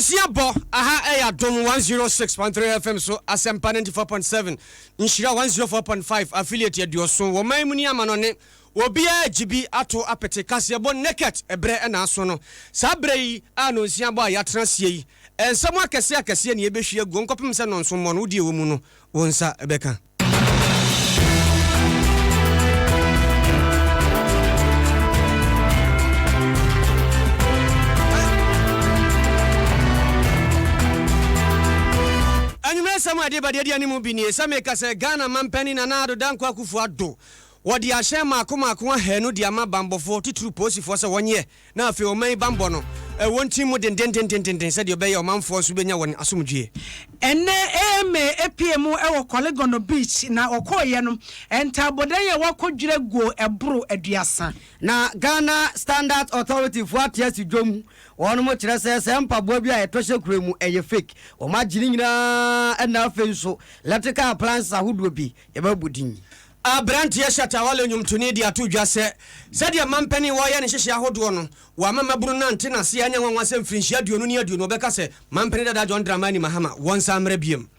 Nonsia bɔ, aha ɛyɛ Adom 106.3 FM so, Asɛmpa 94.7, Nhyira 104.5, affiliate aduɔson, wɔ man mu ne amanɔne, obiara regye bi ato apete kaseɛbɔ naked ɛberɛ ɛna aso no. Saa berɛ yi a nonsia bɔ a yɛatena aseɛ yi, nsɛm akɛseɛ akɛseɛ na yɛbɛhwie aguo nkɔpem sɛ nonso mmɔ no, wo deɛ ɛwɔ mu no, wo nsa bɛka. Anwummerɛ nsɛm a ɛde ba deɛ ɛdi anim bi nie, sɛ meka sɛ Ghana manpanin Nana Addo Dankwa Akufo Addo wɔde ahyɛn mmaako mmaako ahanu de ama banbɔfoɔ titiriw polisifoɔ sɛ wɔnyɛ na afei ɔman yi bammɔ no, ɛwɔ ntin mu dendendendenden sɛdeɛ ɛbɛyɛ a ɔmanfoɔ nso bɛnya wɔn asomdwoeɛ. Ɛnnɛ AMA apue mu wɔ Korle-Gonno Beach na wɔkɔeɛ no, ntaabodan a wɔakɔdwira guo boro aduasa. Na Ghana Standards Authority foɔ ate asi dwom, wɔnom kyerɛ sɛ sɛ mpaboa bi a yɛtɔ hyɛ kuro mu ɛyɛ fake, wɔn agye ne nyinaa ɛna afei nso electrical appliances ahodoɔ bi yɛbɛbɔ din. Aberanteɛ Shatta Wale nnwomtoni de ato dwa sɛ, sɛdeɛ mampanin wɔreyɛ ne nhyehyɛɛ ahodoɔ no, wama mmabunu no ante n'ase a ɛnyɛ nwanwa sɛ mfirinhyia aduonu ne aduonu ɔbɛka sɛ mampanin dada John Dramani Mahama wɔnsan mmra biom.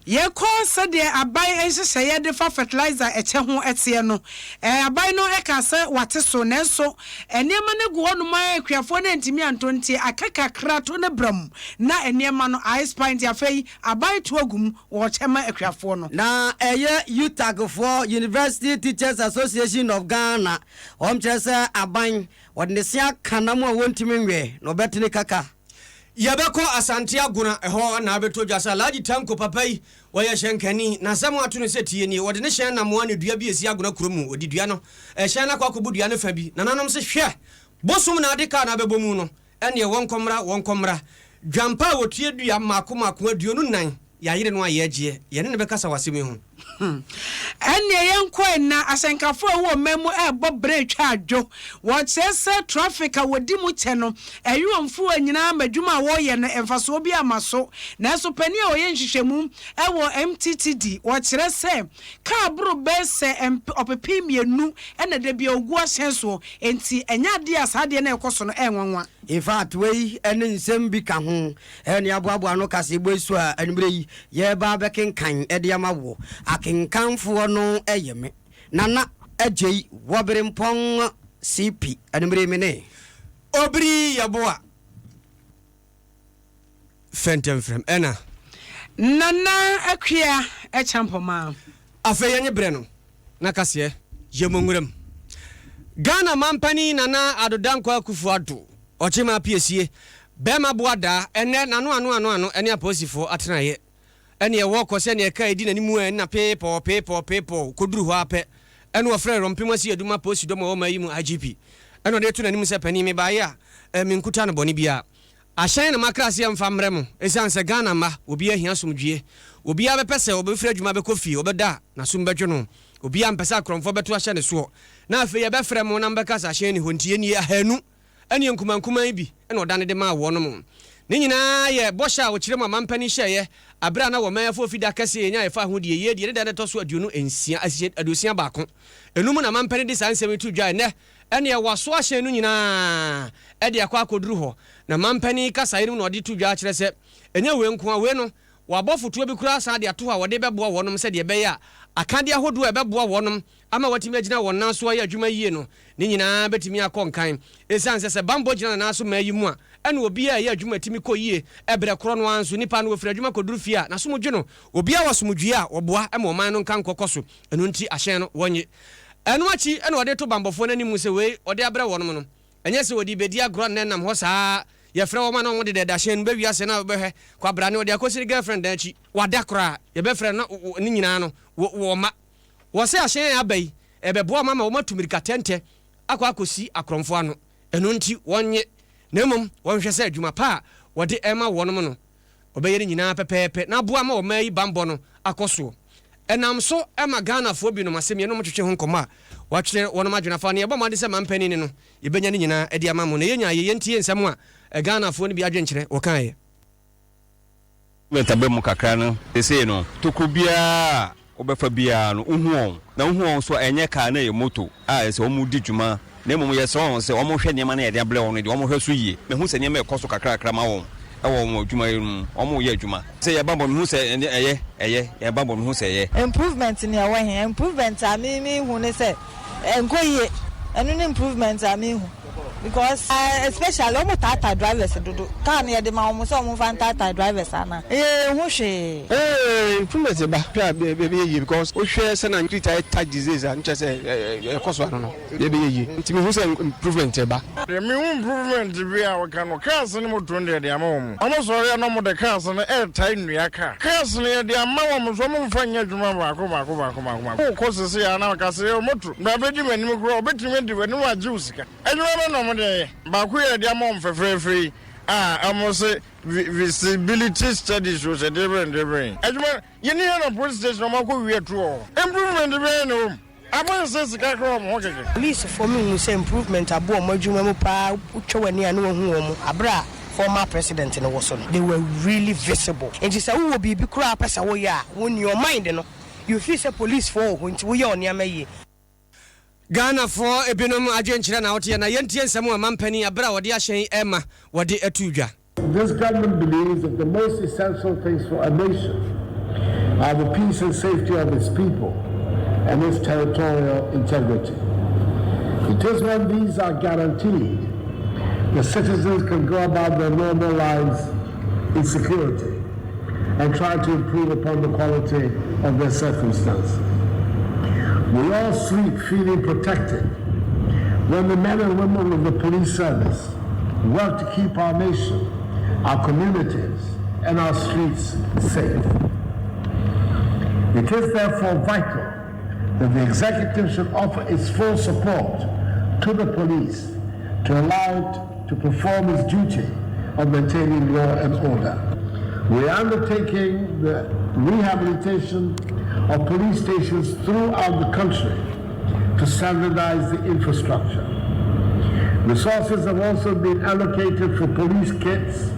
Yɛkɔ sɛdeɛ aban nhyehyɛeɛ de fa fertilizer kyɛ ho teɛ no, aban no kaa sɛ wɔate so, nanso nneɛma no gu hɔnom ara akuafoɔ no antumi antɔ nti aka kakra to ne bram na nneɛma no aexpire nti afei aban to agu mu. Wɔkyɛ ma akuafoɔ no. Na ɛyɛ UTAG foɔ, University Teachers Association of Ghana, wɔn kyerɛ sɛ aban, wɔde ne se aka nam a wɔntumi nwe na wɔbɛtene kaka. Yɛbɛkɔ Asante Agona, ɛhɔ na abɛtɔ dwa sɛ Alhaji Tanko papa yi, ɔyɛ hyɛnkani, na asɛm a ato no sɛ tie nie, wɔde ne hyɛn nam a ne dua bi a ɛsi Agona kuro mu, wɔde dua no, hyɛn no akɔ akɔbu dua no fa bi, nananom se hwɛ, bosom na ade kaa no abɛbɔ mu no, Ɛnneɛ wɔnkɔ mmra, wɔnkɔ mmra. Dwampa a wɔtua dua mmaako mmaako 24, yɛayere no a yɛregyeɛ, yɛne no bɛkasa wɔ asɛm yi ho. Ɛnneɛ yɛnkɔ ɛ. Na ahyɛnkafoɔ a ɛwɔ ɔman mu rebɔ bra retwa adwo. Wɔkyerɛ sɛ traffic a wɔdi mu kyɛ no, ɛwe wɔn fuel nyinaa ma adwuma a wɔreyɛ no mfasoɔ biara mma so. Nanso panin a ɔyɛ nhwehwɛmu wɔ MTTD, wɔkyerɛ sɛ kaa boro bɛyɛ sɛ ɔpepem mmienu na da biara wɔgu ahyɛn soɔ. Enti ɛnyɛ adeɛ a saa adeɛ no a ɛrekɔ so no ɛyɛ nwanwa. Infact wei ne nsɛm bi ka ho ne aboaboa ano kaseɛbɔ yi so a anwummerɛ yi yɛreba abɛkenkan de ama wo. Akenkanfoɔ no yɛ me, Nana Agyei Wɔberempɔn CP. Anwummerɛ yi me ne. Obiri Yeboah. Fɛntɛmfrɛm ɛna. Nana Akua Acheampoma. Afei yɛnye berɛ no na kaseɛ yɛ mo nwuram. Ghana manpanin Nana Addo Dankwa Akuffo Addo, Ɔkyema Apiesie, bɛɛma boa daa, ɛnnɛ n'ano ano ano ano ɛne apolisifoɔ atenaeɛ ɛne ɛwɔ kɔ sɛdeɛ kaa ɛdi n'anim a ɛnna peepɔɔ peepɔɔ peepɔɔ kɔduru hɔ ara pɛ ɛna ɔfrɛɛ Rɔmpem Asi Adum apolisi dɔm a ɛwɔ ɔman yi mu IGP ɛna ɔde reto n'anim sɛ panin mebaeɛ a menkuta no bɔne biara. Ahyɛn na makra sɛ yɛmfa mmrɛ mo, esiane sɛ Ghana mma, obiara hia asomdwie. Obiara bɛpɛ sɛ ɔbɛfiri adwuma bɛkɔ fie, ɔbɛda a, n'asom bɛdwo no. Obiara mpɛ sɛ akorɔmfoɔ bɛto ahyɛ ne soɔ. Na afei yɛbɛfrɛ mo na mobɛka sɛ ahyɛn nni hɔ nti yɛnnie ahanu ne nkumankuman yi bi na ɔdane de maa wɔnom. Ne nyinaa yɛ bɔhyɛ a ɔkyerɛ mu a mampanin hyɛeɛ aberɛ a na wɔ man afoɔ fida kɛseɛ yɛnya yɛfa ahodie yie deɛ ne da no ɛtɔ so aduonu nsia, aduosia baako. Ɛno mu na mampanin de saa nsɛm yi too dwa ɛnnɛ Ɛnneɛ wɔasoa hyɛn no nyinaa de akɔ akɔduru hɔ. Na mampanin kasaeɛ no mu na ɔde to dwa kyerɛ sɛ, ɛnyɛ wei nko ara, wei no, wɔabɔ fotoɔ bi koraa san de ato hɔ a wɔde bɛboa wɔnom sɛdeɛ ɛbɛyɛ a akadeɛ ahodoɔ a ɛbɛboa wɔnom ama wɔatumi agyina wɔn nan so ayɛ adwuma yie no, ne nyinaa bɛtumi akɔ nkan. Ɛsiane sɛ sɛ bammɔ gyina ne nan so mmaa yi mu a, ɛna obiara a ɛyɛ adwuma tumi kɔ yie. Ɛberɛ korɔ no ara nso, nipa no ɔfiri adwuma kɔduru fie a, n'asom dwo no. Obiara wɔ asomdwoeɛ a, wɔboa ma ɔman no nkankɔ kɔ so. Ɛno nti ahyɛn no, wɔnnye. Ɛno akyi na ɔde to banbɔfoɔ no anim sɛ wei ɔde abrɛ wɔnom no, ɛnyɛ sɛ wɔde rebɛdi agorɔ nnɛ nam hɔ saa ara. Yɛfrɛ wɔn a na wɔn deda ɛda hyɛn no bɛwie ase na wobɛhwɛ kwabrane ɔde akɔsi ne girlfriend dan akyi, wada koraa. Yɛbɛfrɛ no na ne nyinaa no wɔmma. Wɔsɛ ahyɛn a aba yi, ɛbɛboa wɔn ama wɔatu mmirika tɛntɛ akɔ akɔsi akorɔmfoɔ ano. Ɛno nti wɔnnye, na mmom wɔnhwɛ sɛ adwuma pa a wɔde rema wɔnom no, Ɔbɛyɛ ne nyinaa pɛpɛɛpɛ na aboa ma ɔman yi banbɔ no akɔ soɔ. Ɛnam so ma Ghanafoɔ binom asɛm yɛne wɔn twetwe ho nkɔmmɔ a wɔatwerɛ wɔnom adwene afa ne yɛbɔ mmɔden sɛ manpanin no yɛbɛnya ne nyinaa de ama mo na yɛnya ayɛ yɛntie nsɛm a Ghanafoɔ no bi adwenkyerɛ wɔkaeɛ. Government aba mu kakra no sesei no tokuro biara a wobɛfa biara no wohu wɔn na wohu wɔn nso a ɛnyɛ car na ɛyɛ moto a ɛsɛ wɔn di dwuma na mmom yɛsrɛ wɔn sɛ wɔn hwɛ nneɛma no a yɛde abrɛ wɔn no deɛ wɔn hwɛ so yie. Mahu sɛ nneɛma ɛkɔ so kakrakra ma wɔn. wɔ wɔn adwuma yi mu, wɔreyɛ adwuma. Sɛ yɛn bammɔ mehu sɛ ɛnde ɛyɛ, ɛyɛ, yɛn bammɔ mehu sɛ ɛyɛ. Improvement nea ɛwɔ he? Improvement a me me hu ne sɛ ɛnkɔ yie. Ɛno ne improvement a me hu because especially wɔn taataa drivers dodo. Car no yɛde ma wɔn sɛ wɔn nfa ntaataa drivers anaa? Yɛn hu hwee. Eeh improvement ba hwɛ a ɛbɛyɛ yie because wohwɛ sɛnea street ayɛ tight these days a nkyɛ sɛ ɛkɔ so ano no ɛbɛyɛ yie nti mehu sɛ improvement ba. Deɛ mehu improvement bi a wɔka no cars no moto no deɛ yɛde ama wɔn. Wɔn sɔre a na wɔde cars no retae nnua car. Cars no yɛde ama wɔn nso wɔn mfa nyɛ adwuma baako baako baako baako baako. Wokɔ sesei a na wɔka sɛ yɛ moto bra bɛdi m'anim koraa wɔbɛtumi adi w'anim agye wo sika. Adwuma bɛn na wɔde yɛ? Baako yi a yɛde ama wɔn fɛfɛɛfɛ yi a wɔse visibility studies o sɛ deɛbɛn deɛbɛn. Adwuma yɛnni ha na police station wɔn akɔ wie atuo wɔ hɔ. Improvement biara nni hɔ mu. Abɔn sɛ sika kra wɔn ho kɛkɛ. Polisfoɔ me hu sɛ improvement abo wɔn adwuma mu paa wotwa w'ani a ne wahu wɔn aberɛ a former president no wɔ so no they were really visible nti sɛ wowɔ biribi koraa a wopɛ sɛ woyɛ a wo in your mind no you feel sɛ polisfoɔ wɔ hɔ nti woyɛ wo nneɛma yie. Ghanafoɔ ebinom adwenkyerɛ na woteɛ na yɛntie nsɛm a mampanin aberɛ a wɔde ahyɛn rema wɔde ato dwa. This government believes that the most essential things for a nation are the peace and safety of its people and its territorial integrity. It is when these are guaranteed the citizens can go about their normal lives in security and try to improve upon the quality of their circumstances. We all sleep feeling protected when the men and women of the police service work to keep our nation, our communities, and our streets safe. It is therefore vital that the executive should offer its full support to the police to allow it to perform its duty of maintaining law and order. We are undertaking the rehabilitation of police stations throughout the country to standardize the infrastructure. Resources have also been allocated for police kits,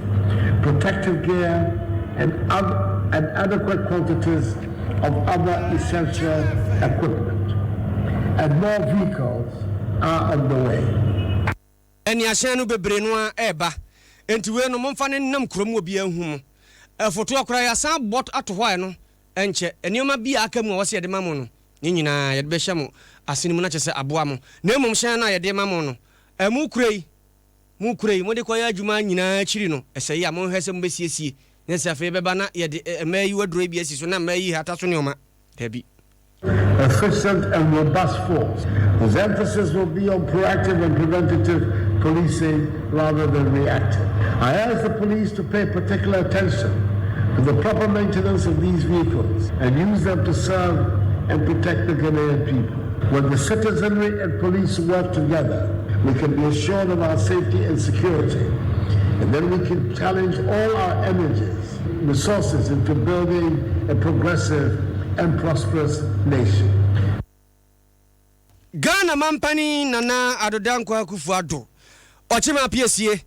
protective gear, and, other, and adequate quantities of other essential equipment. And more vehicles are on the way. Ɛne ahyɛn no bebree no ara reba. Enti wei no, momfa no nnam kurom obiara nhu mo. Ɛfotoɔ koraa, yɛasan abɔ ato hɔ a ɛno nkyɛ. Nneɛma bi a aka mu a ɛwɔ sɛ yɛde ma mo no, ne nyinaa yɛde bɛhyɛ mo asene mu na kyerɛ sɛ aboa mo. Na mmom hyɛn no a yɛde rema mo no, mokura yi, mokura yi, mode kɔyɛ adwuma nyinaa akyiri no, ɛsɛe a, monhwɛ sɛ mobɛsiesie. Nyɛ sɛ afei ɛbɛba na yɛde mmaa yi aduro yi bi asi so na mmaa yi hata so nneɛma. Dabi. Efficient and robust force whose emphasis will be on proactive and preventative policing rather than reactive. I urge the police to pay particular attention to the proper maintenance of these vehicles and use them to serve and protect the Ghanaian people. When the citizenry and police work together, we can be assured of our safety and security. And then we can challenge all our energies, resources into building a progressive and prosperous nation. Ghana mampanin Nana Addo Dankwa Akufo Addo, Ɔkyema Apiesie,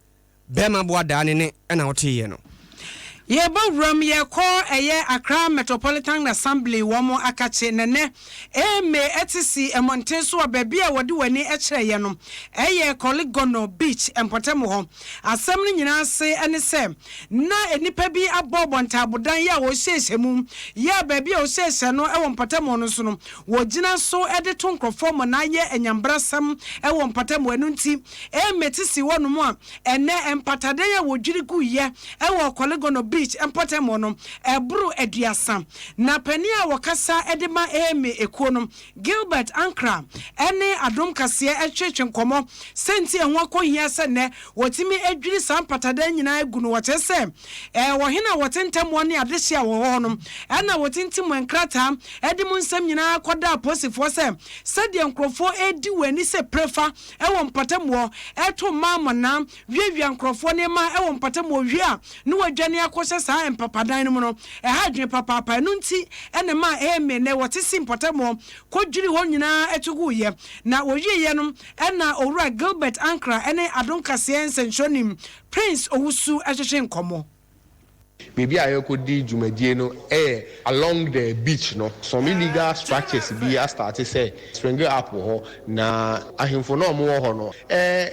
Bɛɛma boa daa ne ne na woteeɛ no. Yɛbɔ wuram yɛkɔ ɛyɛ Accra Metropolitan Assembly wɔn akakye na nɛ Eme ɛte si mmɔnten so wɔ baabi a wɔde wɔn ani kyerɛeɛ no ɛyɛ Korle Gonno Beach mpɔtam hɔ. Asɛm no nyinaa ase ne sɛ na nnipa bi abɔ bɔ ntaabodan yɛ a wɔhyehyɛ mu yɛ a baabi a wɔhyehyɛ no wɔ mpɔtam no so no wɔgyina so de to nkurɔfoɔ mmonnaa yɛ anyambrasɛm wɔ mpɔtam ɛno nti Eme te si hɔnom a Ɛnnɛ, mpatadan a wɔdwiri guiɛ wɔ Korle Gonno Beach mpɔtam hɔ no, ɛboro aduasa. Na panin a ɔkasa de ma AMA ekuo no, Gilbert Ankrah ne Adom Kaseɛ retwetwe nkɔmmɔ sɛ nti ɛho akɔhia sɛ nnɛ wɔtumi dwiri saa mpatadan nyinaa gu no. Wɔkyerɛ sɛ ɔhene a wɔte ntamoɔ ne adehyeɛ a wɔwɔ hɔ no na wɔtintim nkrataa de mu nsɛm nyinaa kɔda apolisifoɔ sɛ sɛdeɛ nkurɔfoɔ redi wɔn ani sɛ prefa wɔ mpɔtam hɔ, reto mmaa mmonnaa, wiawia nkurɔfoɔ nneɛma wɔ mpɔtam hɔ wie a na wɔadwane akɔhyɛ saa mpapadan no mu no, ɛha adwene papaapa. Ɛno nti na ɛmaa Amy ne wɔte sii mpɔtam hɔ kɔdwirii hɔ nyinaa to guiɛ. Na wɔwieeɛ no na Owura Gilbert Ankrah ne Adom Kaseɛ nsɛnkyerɛwni Prince Owusu twetwe nkɔmmɔ. Baabi a yɛrekɔdi dwumadie no yɛ along the beach no, some illegal structures bi astarte sɛ springe up wɔ hɔ, na ahemfo no a wɔwɔ hɔ no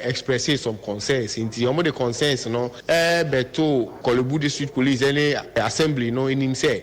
expressee some concerns, nti wɔde concerns no bɛtoo Korle-Bu District Police ne Assembly no anim sɛ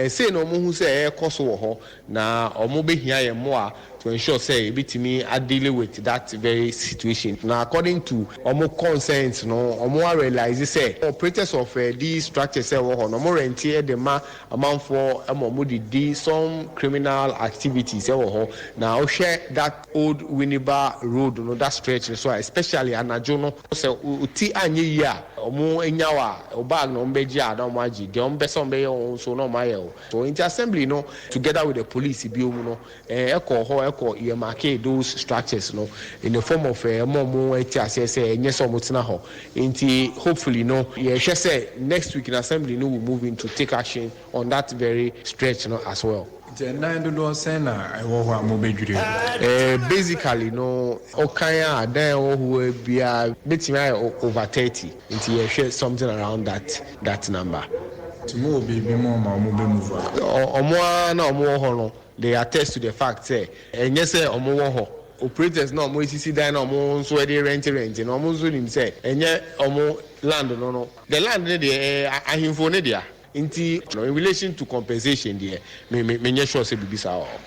sei na wɔhu sɛ ɛrekɔ so wɔ hɔ, na wɔbɛhia yɛn mmoa to ensure sɛ yɛbɛtumi a deal with that very situation. Na according to wɔn concerns no, wɔn a realise sɛ operators of these structures a ɛwɔ hɔ no, wɔn rente de ma amanfoɔ ma wɔn de di some criminal activities wɔ hɔ. Na wohwɛ that old Winneba road no, that stretch no so a, especially anadwo no, sɛ wo ti anyɛ yie a, wɔn nya wo a, wo bag na wɔn bɛgye a na wɔn agye, deɛ wɔn pɛ sɛ wɔn bɛyɛ wo nso na wɔn ayɛ wo. So nti assembly no together with the police bio mu no, Ɛkɔ hɔ ɛkɔ earmarke those structures no in the form of ɛma ɔmo te aseɛ sɛ ɛnyɛ sɛ ɔmo tena hɔ nti hopefully no yɛhwɛ sɛ next week no assembly no will move in to take action on that very stretch no as well. Nti ɛdan dodoɔ sɛn na ɛwɔ hɔ a mobɛdwiri agu? Basically no wokan a dan a ɛwɔ hɔ biara bɛtumi ayɛ over 30 nti yɛhwɛ something around that that number. Nti mowɔ baabi ma ɔmo a ɔmo bɛ move a? Ɔmo ara na ɔmo wɔ hɔ no They attest to the fact sɛ ɛnyɛ sɛ wɔn wɔ hɔ. Operators no a wɔn esisi dan na wɔn nso de rɛnte rɛnte no, wɔn nso nim sɛ ɛnyɛ wɔn land no no. The land no deɛ ɛyɛ ahemfo no dea. Nti no in relation to compensation deɛ, me me menyɛ sure sɛ biribi saa wɔ hɔ.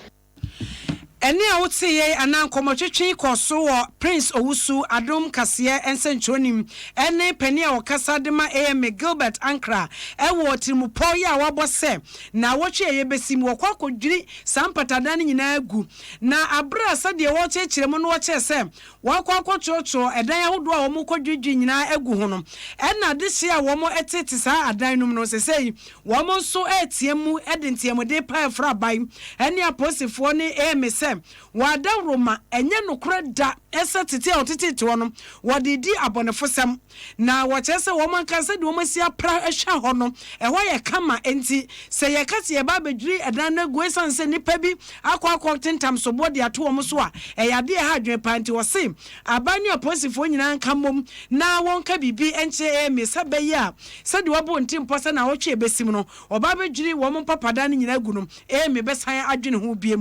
Ɛnne a woteeɛ yi anaa nkɔmmɔtwetwe yi kɔɔ so wɔ Prince Owusu, Adom Kaseɛ nsɛnkyerɛwni ne panin a ɔkasa de ma AMA Gilbert Ankrah wɔ tirimupɔw yi a wabɔ sɛ Naawɔtwe a yɛbɛsi mu, wɔkɔ akɔdwiri saa mpatadan no nyinaa agu. Na berɛ a sɛdeɛ wɔrekyerɛkyerɛ mu no wɔkyerɛ sɛ wɔakɔ akɔtwerɛtwerɛ ɛdan ahodoɔ a wɔrekɔdwiridwiri nyinaa agu ho no, ɛna adehyeɛ a wɔtete saa adan no mu no, seesei wɔn nso retea mu de nteamude pa refrɛ aban ne apolisifoɔ ne AMA sɛ wɔn adaworoma ɛnyɛ nokorɛ da sɛ tete a wɔtetete hɔ no wɔde redi abɔnefosɛm. Na wɔkyerɛ sɛ wɔn ankasa sɛdeɛ wɔasi apra ahwa hɔ no, ɛhɔ yɛ kama. Enti, sɛ yɛka sɛ yɛreba abɛdwiri ɛdan no agu ɛsiane sɛ nnipa bi akɔ akɔtentam soboɔ de ato wɔn so a, ɛyɛ adeɛ a ɛha adwene paa. Enti wɔse aban ne apolisifoɔ nyinaa nka mmom na wɔnka biribi nkyerɛ Amy sɛ ɛbɛyɛ a sɛdeɛ wɔabɔ wɔn tirim pɔ sɛ nnawɔtwe a ɛbɛsim no wɔba abɛdwiri wɔn mpapadan no nyinaa agu no, Amy bɛsan adwene ho bio.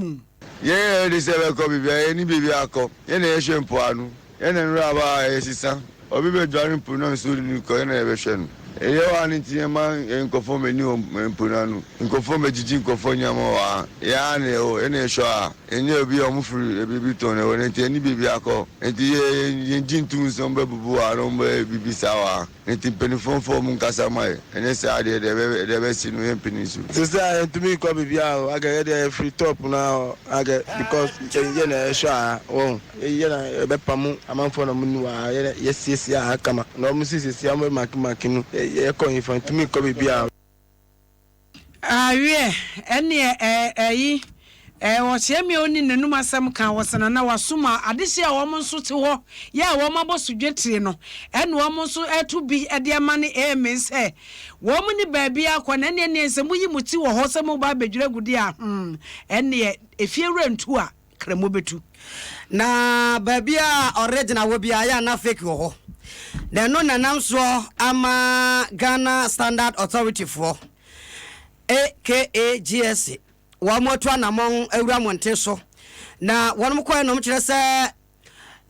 Yɛn a yɛde sɛ bɛkɔ baabi a yɛnni baabi akɔ, yɛn na yɛhwɛ mpoano, yɛn na nwura aba a yɛsesa. Obi bɛdware mpo na nsuo de no kɔ, yɛn na yɛbɛhwɛ no. Ɛyɛ hɔ a ne nti yɛmma yɛn nkurɔfoɔ mmɛni wɔ mpo no ano. Nkurɔfoɔ mmɛgyegye nkurɔfoɔ nneɛma wɔ ha. Yɛn ara na yɛwɔ, yɛn na yɛhwɛ ha. Yɛnyɛ obi a wɔfiri baabi tɔn na ɛwɔ no nti yɛnni baabi akɔ. Enti yɛngye ntom sɛ wɔbɛbubu ha na wɔbɛyɛ biribi saa wɔ ha. Enti mpaninfoɔ mfa wɔn nkasa mma yɛ, ɛnyɛ saa deɛ deɛ deɛ ɛbɛsi no yɛmpene so. Sesei a yɛntumi nkɔ baabiara o, agɛ yɛdeɛ yɛfiri top no ara hɔ agɛ because yɛ na yɛhwɛ ha woahu, yɛ na yɛbɛpamo amanfoɔ na wɔnni wɔ ha, yɛ na yɛsiesie ha kama na wɔn nso siesie a wɔbɛ mark mark no yɛkɔ hefa yɛntumi nkɔ baabiara o. Awiɛ, ɛneɛ ɛɛ ɛyi ɛɛ ɔkyea mi a ɔnni n'anum asɛm ka wɔ sɛ nana wasom a adehyeɛ a wɔn nso te hɔ yɛ a wɔn abɔ so dwetire no ɛna wɔn nso ɛto bi ɛde ama ne amen sɛ wɔn nni baabi akɔ na ɛneɛ neɛ sɛ moyi mo ti wɔ hɔ sɛ moba abɛdwiri agu deɛ a hmm ɛneɛ efie wura ntu a kramo bɛtu. Na baabi a original wɔ biara yɛ a na fake wɔ hɔ. Na ɛno na ɛnam soɔ ama Ghana Standard Authority foɔ aka GSA wɔn atu anamɔn awura mmɔnten so. Na wɔn kɔɛ nom kyerɛ sɛ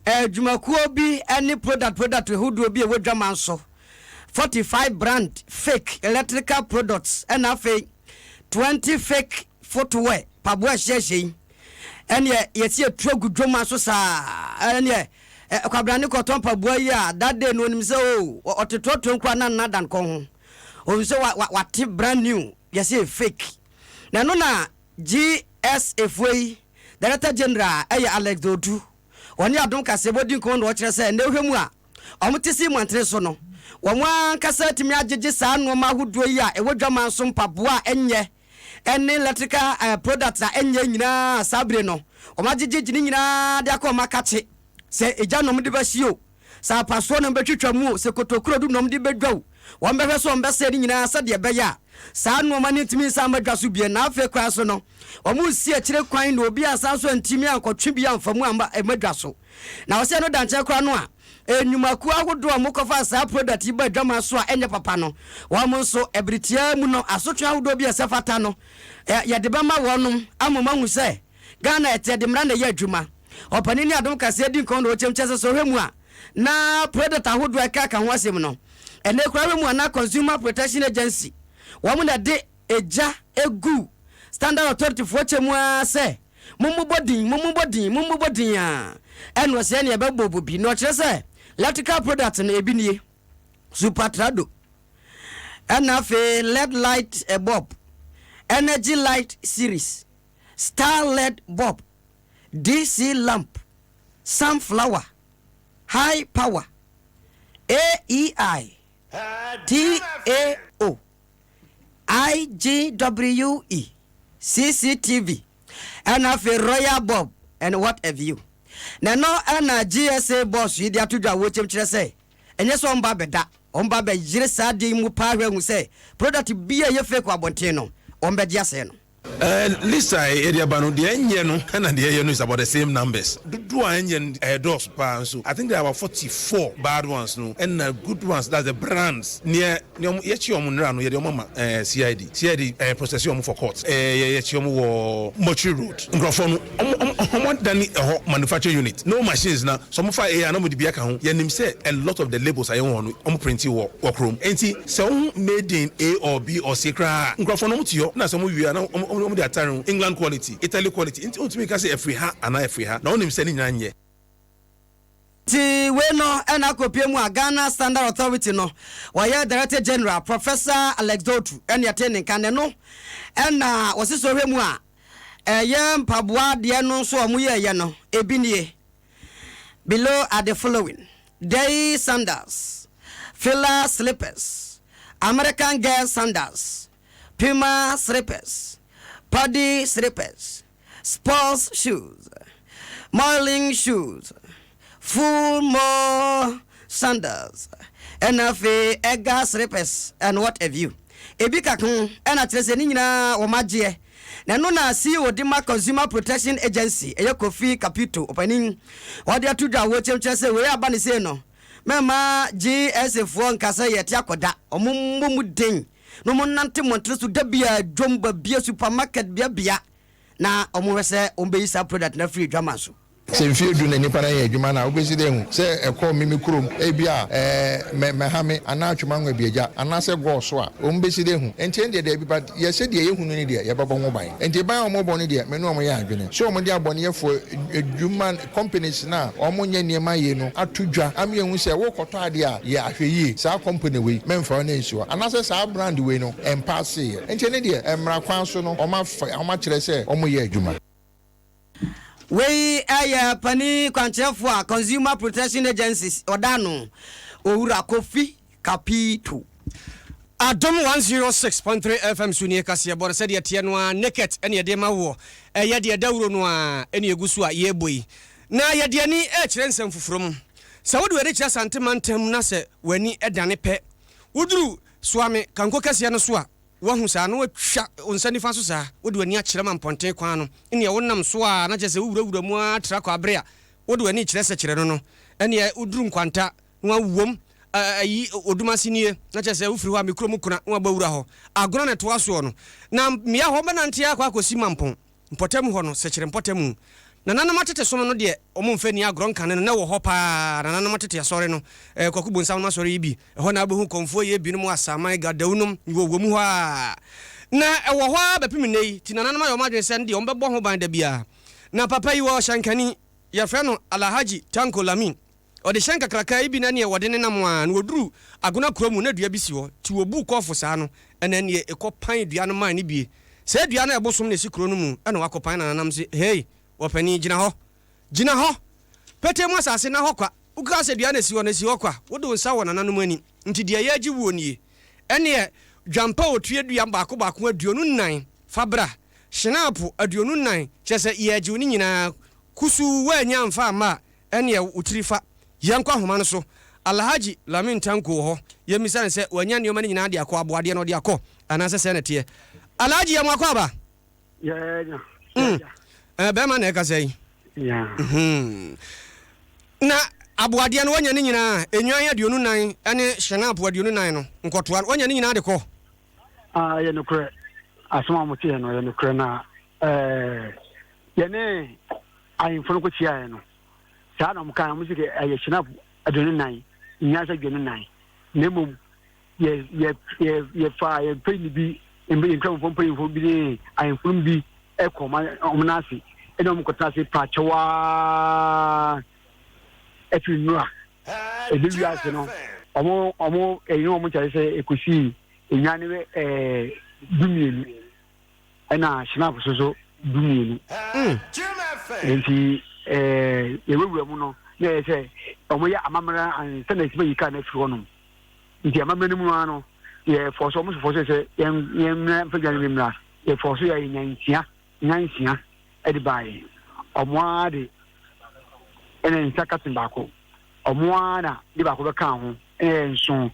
adwumakuo bi ne product product ahodoɔ bi a ɛwɔ dwaman so 45 brand fake electrical products ɛna afei 20 fake footwear paboa ɛhyeɛhyɛ yi ɛneɛ yɛsi atu agu dwoma so saa ɛneɛ kwabrane kɔtɔ mpaboa yi a that day no onim sɛ o oh, ɔte trɔtrɔ nkura na nna dan kɔn ho onim sɛ wa wate brand new yɛsi fake na ɛno na GSA foɔ yi director general ɛyɛ Alex Dodu wɔne adom kaseɛbɔ di nkɔmmɔ na ɔkyerɛ sɛ ɛnɛ wohwɛ mu a wɔn te si mmɔntene so no wɔn ankasa atumi agyegye saa nneɛma ahodoɔ yi a ɛwɔ dwaman so mpaboa a ɛnyɛ ne electrical products a ɛnyɛ nyinaa saa bere no wɔn agyegyegye ne nyinaa de akɔ wɔn akakye sɛ egya na wɔn de bɛhye o. Sɛ apasoɔ na wɔbɛtwitwa mu o, sɛ kotokuro du na wɔde bɛdwa o, wɔbɛhwɛ sɛ wɔbɛsɛe ne nyinaa sɛdeɛ ɛbɛyɛ a saa nnoɔma no ntumi nsan mma dwa so bio. Na afei koraa nso no, wɔresi akyire kwan na obi ansan nso antumi ankɔtwe bi amfa mu amma amma dwa so. Na wɔsɛ ɛno da nkyɛn koraa no a, nnwumakuo ahodoɔ a wɔkɔfa saa product yi ba adwaman so a ɛnyɛ papa no, wɔn nso, ɛbere tiaa mu no, asotwe ahodoɔ bi a ɛsɛ fata no, yɛde bɛma wɔnom ama wɔahu sɛ Ghana ɛte yɛde mmara na ɛyɛ adwuma. Ɔpanin ne Adom Kaseɛ di nkɔmmɔ na ɔkyɛm kyɛ sɛ sɛ ɔhwɛ mu a na product ahodoɔ a ɛka ka ho asɛm no ɛnɛ koraa hwɛ mu a na Consumer Protection Agency wɔn na ɛde egya egu Standard Authority foɔ kyɛ mu ara sɛ mommobɔ din mommobɔ din mommobɔ din a ɛna ɔsɛ ɛne ɛbɛbɔbɔ bi na ɔkyerɛ sɛ electrical product no ebi nie Super Trado ɛna afei led light bulb energy light series star led bulb DC lamp, sunflower, high power, AEI, TAO, IGWE, CCTV, ɛna afei royal bulb and what have you. Na ɛno ɛna GSA boss yi de ato dwa a wɔkyɛm kyerɛ sɛ ɛnyɛ sɛ ɔmba abɛda, ɔmba abɛyere saa adeɛ yi mu paa hwɛ ahu sɛ product bi a ɛyɛ fake wɔ abɔnten no wɔn bɛgye asɛe no. List a yɛde aba no, deɛ ɛnyɛ no ɛna deɛ ɛyɛ no is about the same numbers. Dodoɔ a ɛnyɛ no ɛdɔɔso paa nso. I think there are about 44 bad ones no ɛna good ones, that's the brands. Neɛ neɛ wɔn yɛkye wɔn nnera no yɛde wɔn ama ɛɛ CID. CID ɛɛ process wɔn for court. Ɛɛ yɛkye wɔn wɔ Mortuary Road. Nkurɔfoɔ no wɔn wɔn wɔn adane ɛhɔ manufacturing unit. No machines na sɛ wɔn fa AI na wɔn de bi aka ho. Yɛnim sɛ a lot of the labels a yɛwɔ hɔ no wɔn printi wɔ wɔ kurom. Enti sɛ wohu made in A or B or C koraa a, nkurɔfoɔ no wɔte hɔ na sɛ wɔwie a na wɔde atare ho England quality, Italy quality nti wontumi nka sɛ ɛfiri ha anaa ɛfiri ha na wonim sɛ ne nyinaa nyɛ. Nti wei no na akɔpue mu a Ghana Standard Authority no wɔyɛ Director General Professor Alex Dotru na ɛtee ne nka na ɛno na wɔse sɛ wohwɛ mu a ɛyɛ mpaboa deɛ no nso a wɔyɛɛyɛ no ebi nie. Below are the following, Dei sandals, Fila slippers, American girl sandals, Puma slippers, Padi slippers, sports shoes, Moiling shoes, Full Mo sandals, ɛna afei Edgar slippers and what have you. Ebi ka ho ɛna kyerɛ sɛ ne nyinaa wɔn agyeɛ. Na ɛno na CEO de ma Consumer Protection Agency, ɛyɛ Kofi Kapito, ɔpanin, ɔde ato dwa a wɔkyɛm kyerɛ sɛ wei aba ne sei no, mɛmma GSA foɔ nka sɛ yɛte akɔda, wɔn mmɔ mu den na wɔn nnante mmɔntene so da biara, dwom, babia, supermarket, beabea, na wɔn hwɛ sɛ wɔn bɛyi saa product no afiri adwaman so. Sɛ mfeɛ du na nnipa no ayɛ adwuma no a, wobɛsi dɛn ahu sɛ ɛkɔ me me kurom? Ebia ɛɛ mɛ mɛhame anaa Twema-Nwabiagya anaasɛ Gɔɔ so a, wɔn bɛsi dɛn ahu? Nti ɛndeɛ daabi, but yɛ sɛdeɛ yɛhu no no deɛ, yɛbɛbɔ ho ban. Nti ban a wɔbɔ no deɛ, me ne wɔn yɛ adwene sɛ wɔde abɔneyɛfoɔ adwuma, companies no a wɔnyɛ nneɛma yie no ato dwa ama yɛahu sɛ worekɔtɔ adeɛ a, yɛ ahwɛyie, saa company wei, mɛmfa wo nan nsi hɔ, anaasɛ saa brand wei no, ɛmpaaseeɛ. Nti ɛno deɛ, mmara kwan so no, wɔafa, wɔakyerɛ sɛ wɔyɛ adwuma. Wei yɛ panin kwankyerɛfoɔ a Consumer Protection Agency ɔda ano, Owura Kofi Kapito. Adom 106.3 FM so nie kaseɛbɔ no sɛdeɛ ɛteɛ no ara naked ɛne yɛde ma woɔ ɛyɛ deɛ dawuro no ara ɛne ɛgu so a yɛrebɔ yi na yɛde ani rekyerɛ nsɛm foforɔ mu sɛ wode w'ani kyerɛ Asante mantam na sɛ w'ani dane pɛ woduru Suame Kanko kɛseɛ no so a Woahu saa, na woatwa wo nsa nifa so saa, wode w'ani akyerɛ ma mpɔnten kwan no, nea wonam so a na kyerɛ sɛ wowurawura mu ara tra kɔ bere a wode w'ani kyerɛ sɛkyerɛ no no, ɛnneɛ woduru nkwanta na woawom ayi Odumase nie, na kyerɛ sɛ wofiri hɔ a me kurom Kuna na woabɔ awura hɔ. Agona na ɛtoa soɔ no, na mmea hɔ bɛnante ara kɔ akɔsi Mampɔn. Mpɔtam hɔ no, Sekyere mpɔtam. Nananom atete som no deɛ, wɔn mfa nni agorɔ nkane no, na ɛwɔ hɔ paa. Nananom atete asɔre no, eh, Kwaku Bonsam nom asɔre yi bi, ɛhɔ na wobɛhu Kɔmfoɔ yɛ binom, Asaman, Gadau nom, wɔ wɔ mu hɔ ara. Na ɛwɔ hɔ ara bɛpem nnɛ yi, nti nananom ayɛ wɔn adwene sɛ ɛno deɛ wɔbɛbɔ ho ban da biara. Na papa yi wɔ hyɛnkani, yɛfrɛ no Alhaji Tanko Lamin. Ɔde hyɛn kakraka yi bi na neɛ wɔde nenam a na wɔduru Agona kuro mu na dua bi si hɔ nti wɔbuu kɔɔfo saa no ɛna neɛ ɛkɔ pan dua no maa no bie. Saa dua no a ɛbosom na ɛsi kuro no mu ɛna wakɔ pan na nanam se hei wɔpanin gyina hɔ gyina hɔ petee mu asase na hɔ kwa wokaa sɛ dua no ɛsi hɔ no ɛsi hɔ kwa wode wo nsa wɔ nananom ani nti deɛ yɛregye wuo nie ɛneɛ dwampa ɔtue dua baako baako 24 fa bra hyenaapo 24 kyerɛ sɛ yɛregye wo ne nyinaa kusuu woannya amfa amma a Ɛneɛ wo tiri fa. Yɛnkɔ ahoma no so. Alhaji Lamin Tanko wɔ hɔ. Yɛmmisa no sɛ wanya nneɛma no nyinaa de akɔ, aboadeɛ no ɔde akɔ anaasɛ sɛn na ɛteɛ. Alhaji yɛ mo akɔ aba? Yɛnya. Mm. Eh, bɛrima na ɛkasa yi. Yeah. Mm-hmm. Na aboadeɛ no wanya ne nyinaa, nnwan 24 ne hyɛnaapo 24 no, nkɔtoa no, wanya ne nyinaa de kɔ. Ah, yɛ nokorɛ. Asɛm a wɔteɛ no yɛ nokorɛ na eh, yɛne ahemfo no kɔkyiaeɛ no, saa na wɔkae, wɔn sɛ ɛyɛ hyɛnaapo 24, nyansa 24, na mmom yɛ yɛ yɛ yɛfa yɛn mpanyin bi yɛn nkramofo mpanyinfo bi ne ahemfo no bi kɔ wɔn wɔn nan ase ɛna wɔn kɔtena ase paakyɛw aa ɛfiri nnura ebi wi ase no wɔn wɔn ɛyi wɔn kyerɛ sɛ ekosi enwa ne ɛɛ 12. Ɛna Schnapp nso so 12. Nti ɛɛ yɛwurawura mu no na ɛyɛ sɛ wɔyɛ amammerɛ ansa na yɛtumi ayi kaa no afiri hɔnom. Nti amammerɛ no mu ara no yɛfɔɔ so wɔn nso fɔɔ so sɛ yɛn yɛn mmra mfa dwa no bi mmra. Yɛfɔɔ so yɛ nyansia nyansia ɛde baeɛ. Wɔn ara de ɛna nsa katen baako. Wɔn ara na de baako bɛkaa ho ɛna yɛ nson.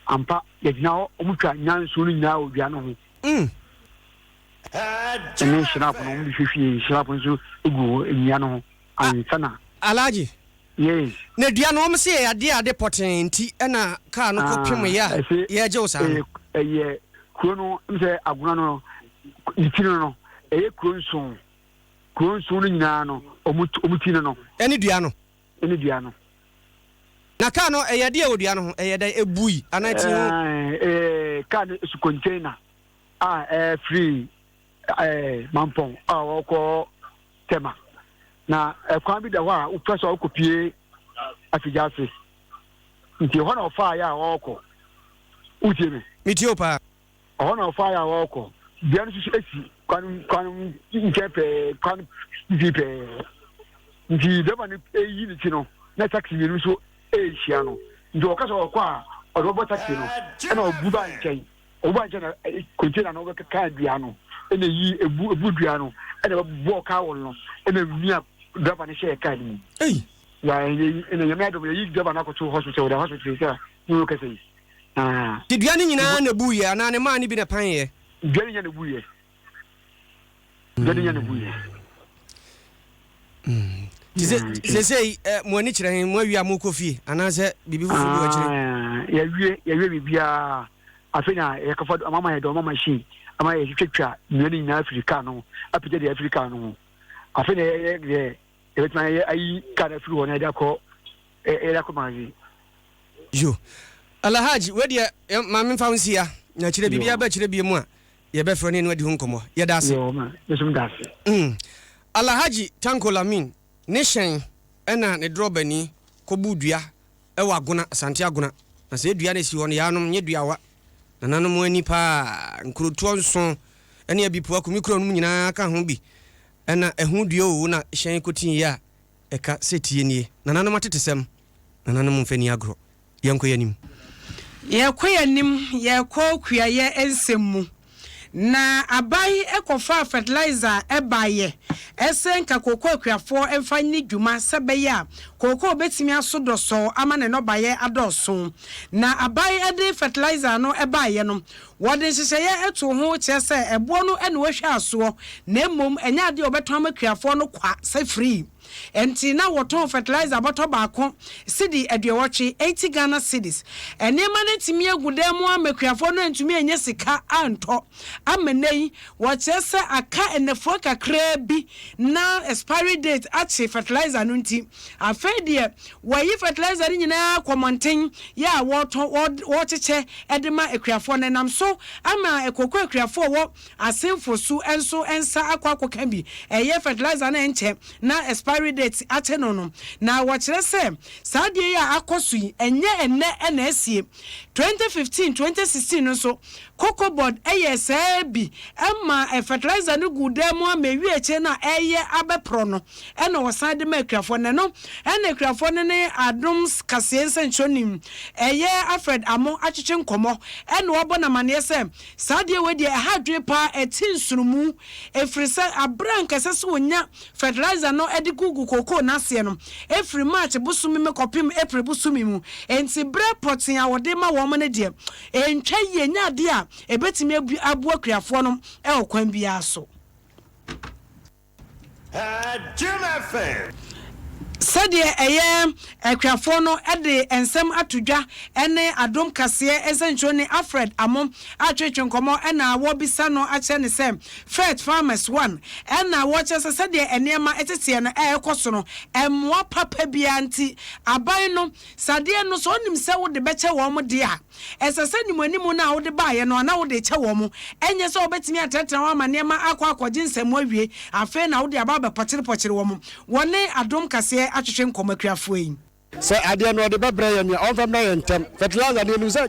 Ampa yɛgyina hɔ wɔtwa nyanson no nyinaa wɔ dua no ho. Mm. Ɛne shrap no, wɔn de hwehwie shrap nso gu hɔ nnua no ho ansa na. Alhaji. Yes. Na dua no wɔn se yɛ adeɛ ade pɔtee nti ɛna kaa no kɔ pem yɛ a yɛgye wo saa no. Ɛyɛ kuro no m sɛ agona no ne ti no no ɛyɛ kuro nson kuro nson no nyinaa no wɔn ti no no. Ɛne dua no. Ɛne dua no. Na kaa no ɛyɛ deɛ wɔ dua no ho ɛyɛ dɛ ebui anaa ɛti ho. Ɛɛ kaa no esi container a ɛfiri ɛɛ Mampɔn a ɔkɔ Tɛma na ɛkwan bi da hɔ a wopɛ sɛ ɔkɔ pie afigya ase nti ɛhɔ na ɔfaa yɛ a ɔrekɔ wotie me. Metie o paa. Ɛhɔ na ɔfaeɛ a ɔrekɔ. Dua no nso si kwan kwan nkyɛn pɛɛ, kwan mfimfini pɛɛ. Nti dɛma no eyi ne ti no, na taxi mmienu nso rehyia no. Nti ɔka sɛ ɔkɔ a, ɔde bɛbɔ taxi no. Ɛna ɔbu ba nkyɛn. Ɔbu ba nkyɛn na container no bɛkeka dua no. Ɛna eyi ebu ebu dua no. Ɛna ɛbɛbɔ kaa wɔn no. Ɛna mia driver no hyɛɛ kaa no mu. Ei! Ya ɛyɛ ɛna nyame adom yɛyi driver no akɔto hospital, ɔda hospital sɛ ne wo kɛsɛ yi. Ah. Nti dua no nyinaa na ebuiɛ anaa ne mmaa no bi na ɛpaneeɛ? Dua no nyinaa na ebuiɛ. Dua no nyinaa na ebuiɛ. Nti sɛ seesei mo ani kyerɛ he? Mo awie a mokɔ fie anaasɛ biribi foforɔ bi wɔ akyire? Ah, yɛawie yɛawie biribiara. Afei na yɛkɔfa ama yɛ dɔma machine ama yɛtwitwa nnua no nyinaa afiri kaa no ho, apagya deɛ afiri kaa no ho. Afei na yɛyɛ deɛ yɛbɛtumi ayɛ ayi kaa no afiri hɔ na yɛde akɔ yɛde akɔ magazine. Yo. Alahaj, wei deɛ ma memfa wo nsi ha, na kyerɛ biribiara ba kyerɛ bie mu a, yɛbɛfrɛ ne no adi ho nkɔmmɔ. Yɛda ase. Yo, ma, me nso meda ase. Alhaji Tanko Lamin ne hyɛn ɛna ne drɔbani kɔbuu dua ɛwɔ Agona, Asante Agona. Na sɛ dua no ɛsi hɔ no, yaanom nyɛ duawa. Nananom ani paa, nkurotoɔ nson ɛne Abipoa Kumikuro nom nyinaa ka ho bi. Ɛna ɛho dua oo na hyɛn kɔtiiɛ a Ɛka sɛ tie nie, Nananom atetesɛm, nananom mfa nni agorɔ. Yɛnkɔ yɛn anim. Yɛkɔ yɛn anim, yɛkɔ kuayɛ nsɛm mu. Na aban kɔfaa fertilizer baeɛ sɛ nka kooko akuafoɔ mfa nni dwuma sɛ ɛbɛyɛ a kooko bɛtumi aso dɔsɔɔ ama ne nnɔbaeɛ adɔɔso. Na aban de fertilizer no baeɛ no, wɔde nhyehyɛeɛ too ho kyerɛ sɛ ɛboɔ no na wɔhwɛ asoɔ na mmom ɛnyɛ adeɛ a wɔbɛtɔn ama akuafoɔ no kwa sɛ free. Enti na wɔtɔn fertilizer bɔtɔ baako sidi aduɔwɔtwe, 80 Ghana cedis. Nneɛma no atumi agu dan mu ama akuafoɔ no antumi annya sika antɔ. Ama nnɛ yi, wɔkyerɛ sɛ aka nnafua kakraa bi na expiry date akye fertilizer no nti, afei deɛ wɔayi fertilizer no nyinaa akɔ mmɔnten yɛ a wɔretɔn, wɔrekyekyɛ de ma akuafoɔ no. Ɛnam so ama kooko akuafoɔ a wɔwɔ Asenfo su nso nsa akɔ akɔka bi, ɛyɛ fertilizer no ɛnkyɛ na expiry date akyɛ no no. Na wɔkyerɛ sɛ saa adeɛ yi a akɔ so yi ɛnyɛ ɛnnɛ na asie. 2015, 2016 no nso Cocoa Board yɛɛ saa bi ma fertilizer no guu dan mu ama ɛwie akyire no a ɛreyɛ abɛporɔ no na wɔsan de maa akuafoɔ. Na ɛno na akuafoɔ no ne Adom Kaseɛ nsɛnkyerɛwni ɛyɛ Alfred Amoh atwetwe nkɔmmɔ na wabɔ no amaneɛ sɛ Saa adeɛ wei deɛ ɛha adwene paa, ɛte nsonomu, ɛfiri sɛ aberɛ a anka ɛsɛ sɛ wɔnya fertilizer no de gu. gugu kookoo no aseɛ no firi March bosome mu kɔpem April bosome mu. Enti berɛ pɔtee a wɔde ma wɔn no deɛ, ɛntwa yie, ɛnyɛ adeɛ a ɛbɛtumi aboa akuafoɔ no wɔ kwan biara so. Sɛdeɛ ɛyɛ akuafoɔ no de nsɛm ato dwa ne Adom Kaseɛ nsɛnkyerɛwni Alfred Amo atwetwe nkɔmmɔ na wɔrebisa no akyerɛ no sɛ Fert Farmers One na wɔkyerɛ sɛ sɛdeɛ nneɛma teteɛ no ɛrekɔ so no mmoa papa biara nti aban no sadeɛ no sɛ ɔnim sɛ wode bɛkyɛ wɔn deɛ a Ɛsɛ sɛ animuanimu no a wode baeɛ no, na wode rekyɛ wɔn. Ɛnyɛ sɛ wobɛtumi atenatena hɔ ama nneɛma akɔ akɔgye nsam awie, afei na wode aba abɛpɔkyerepɔkyere wɔn. Wɔne Adom Kaseɛ atwetwe nkɔmmɔ akuafoɔ yi. Sɛ adeɛ no ɔde bɛbrɛ yɛn a, ɔmfa mmrɛ yɛn ntɛm. Fertilizer no yɛnim sɛ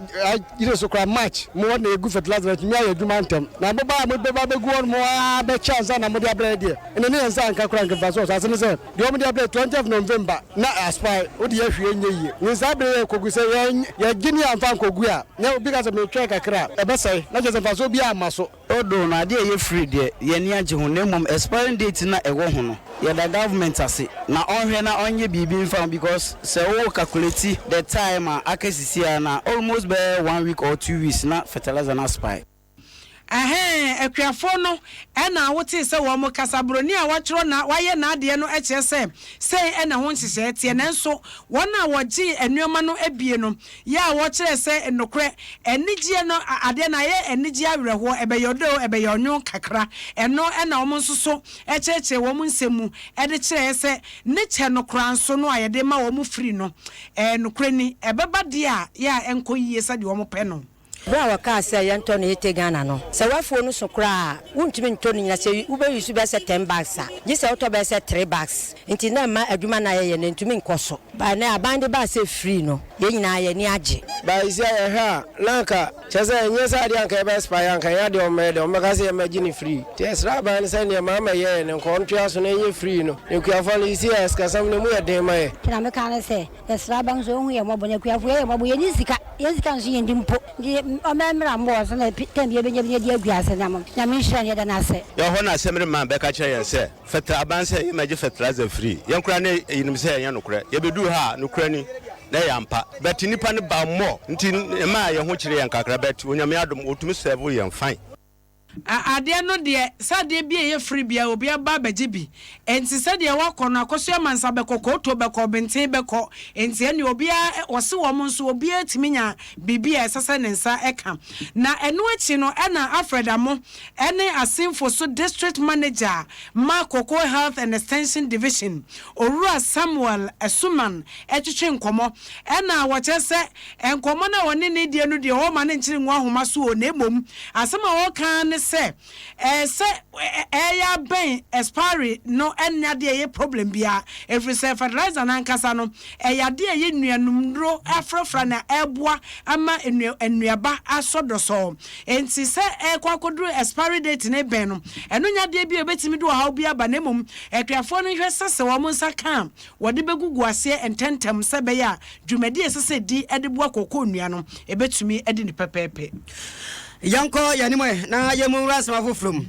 ayere so koraa March mu hɔ na yɛgu fertilizer no atumi ayɛ adwuma ntɛm. Na moba a mode bɛba abɛgu hɔ nom ara bɛkyɛ ansa na mode abrɛ yɛn deɛ, ɛnna ne yɛn nsa anka koraa anka mfasoɔ wɔ so. Ase ne sɛ. Deɛ wɔn de abrɛ twentieth November na aspire wode yɛ hwee nyɛ yie ne saa bere yɛ kɔgu sɛ yɛn yɛgye ne yɛamfa ankɔgu a na obi ka sɛ metwɛn kakra a ɛbɛsɛe na kyerɛ sɛ mfasoɔ biara mma so. Although no adeɛ a ɛyɛ free deɛ yɛn ani agye ho na mmom expiring date no a ɛwɔ ho no yɛda government ase na ɔnhwɛ na ɔnyɛ biribi mfa ho because sɛ wo calculate the time a aka sisi ara no a almost bɛyɛ one week or 2 weeks na fertilizer no aspire. Ɛhɛɛ, akuafoɔ no na wotee sɛ wɔn kasa. Buroni a watwerɛ na wayɛ n'adeɛ no kyerɛ sɛ sei na ho nhyehyɛeɛ teɛ. Nanso wɔn a wɔgyee nnoɔma no bie no yɛ a wɔkyerɛɛ sɛ nokorɛ, anigyeɛ no, adeɛ no ayɛ anigyeɛ awerɛhoɔ, ɛbɛyɛ ɔdɛ o, ɛbɛyɛ ɔnwon kakra. Ɛno na wɔn nso so kyerɛkyerɛɛ wɔn nsɛm mu de kyerɛeɛ sɛ ne kyɛ no koraa nso no a yɛde ma wɔn firi no, ɛɛ, nokorɛ ni, ɛbɛba deɛ a yɛ a ɛnkɔ yie sɛdeɛ wɔpɛ no. Bere a wɔkaa sɛ yɛntɔ no Ete Ghana no, sɛ w'afuo no so koraa a, wontumi ntɔ no nyinaa. Sɛ wobɛ use bɛyɛ sɛ ten bags a, gye sɛ wotɔ bɛyɛ sɛ three bags. Nti na ɛmma adwuma no a yɛyɛ no ɛntumi nkɔ so. But nnɛ aban de baa sɛ free no, yɛn nyinaa yɛn ani agye. But seisei a yɛhwɛ a, na anka kyerɛ sɛ ɛnyɛ sɛ adeɛ a anka yɛbɛ expire anka ɛnyɛ adeɛ a wɔmmɛyɛ dɛ, wɔmmɛka sɛ yɛmmɛgye no free. Nti yɛsrɛ aban no sɛ nea Mahama yɛeɛ no nka ɔntoa so na ɛnyɛ free no. Na akuafoɔ no seisei a sikasɛm no ɛmu yɛ den ma yɛn. Nti na meka ne sɛ, Yɛsrɛ aban nso ɔnhu yɛn mmɔbɔ na akuafo yɛyɛ mmɔbɔ yɛnni sika yɛn sika nso yɛn di mpo nti ɔmɛmmra mmoa nso na tɛm bi yɛbɛnya bi na yɛde agu ase na Nyame nhyira no yɛda no ase. Yɛwɔ hɔ na Assemblyman bɛka kyerɛ yɛn sɛ fɛtra aban sɛ yɛmmɛgye fertilizer free. Yɛn koraa na yɛnim sɛ ɛnyɛ nokorɛ. Yɛbɛduu ha a, nokorɛ ni, na ɛyɛ ampa. But nnipa no baa more nti ɛmaa yɛn ho kyeree yɛn kakra but Onyame adom wɔtumi serve yɛn fine. A Adeɛ no deɛ, sɛ adeɛ bi a ɛyɛ firi biara, obiara ba bɛgye bi. Enti sɛdeɛ woakɔ no, Akosua Mansa bɛkɔ, Kooto bɛkɔ, Benten bɛkɔ. Enti ɛnneɛ obiara, wɔse wɔn nso obiara tumi nya biribi a ɛsɛ sɛ ne nsa ka. Na ɛno akyi no, ɛna Alfred Amoh ne Asinfo so District Manager ma Cocoa Health and Extension Division, Owura Samuel Asuman twetwe nkɔmmɔ. Ɛna wɔkyerɛ sɛ Nkɔmmɔ no a ɔne no rediɛ no deɛ, ɔremma no nkyere ngu ahoma so o, na mmom asɛm a ɔreka ara ne sɛ, ɛɛ sɛ ɛreyɛ abɛn expiry no nyɛ adeɛ a ɛyɛ problem biara, ɛfiri sɛ fertilizer no ankasa no, ɛyɛ adeɛ a ɛyɛ nnuanumduro afrafra na ɛreboa ama nnua nnuaba asɔ dɔsɔɔ. Enti sɛ ɛrekɔ akɔduru expiry date no rebɛn no, ɛno nyɛ adeɛ bi a ɛbɛtumi de ɔhaw bi aba, na mmom akuafoɔ no nhwɛ sɛ sɛ wɔn nsa ka a, wɔde bɛgugu aseɛ ntɛmntɛm sɛ ɛbɛyɛ a dwumadi a ɛsɛ sɛ ɛdi de boa kookoo nnua no, ɛbɛtumi adi no pɛpɛɛpɛ. Yɛnkɔ yɛn anim ɛ na yɛmmu nwura nsɛm afoforɔ mu.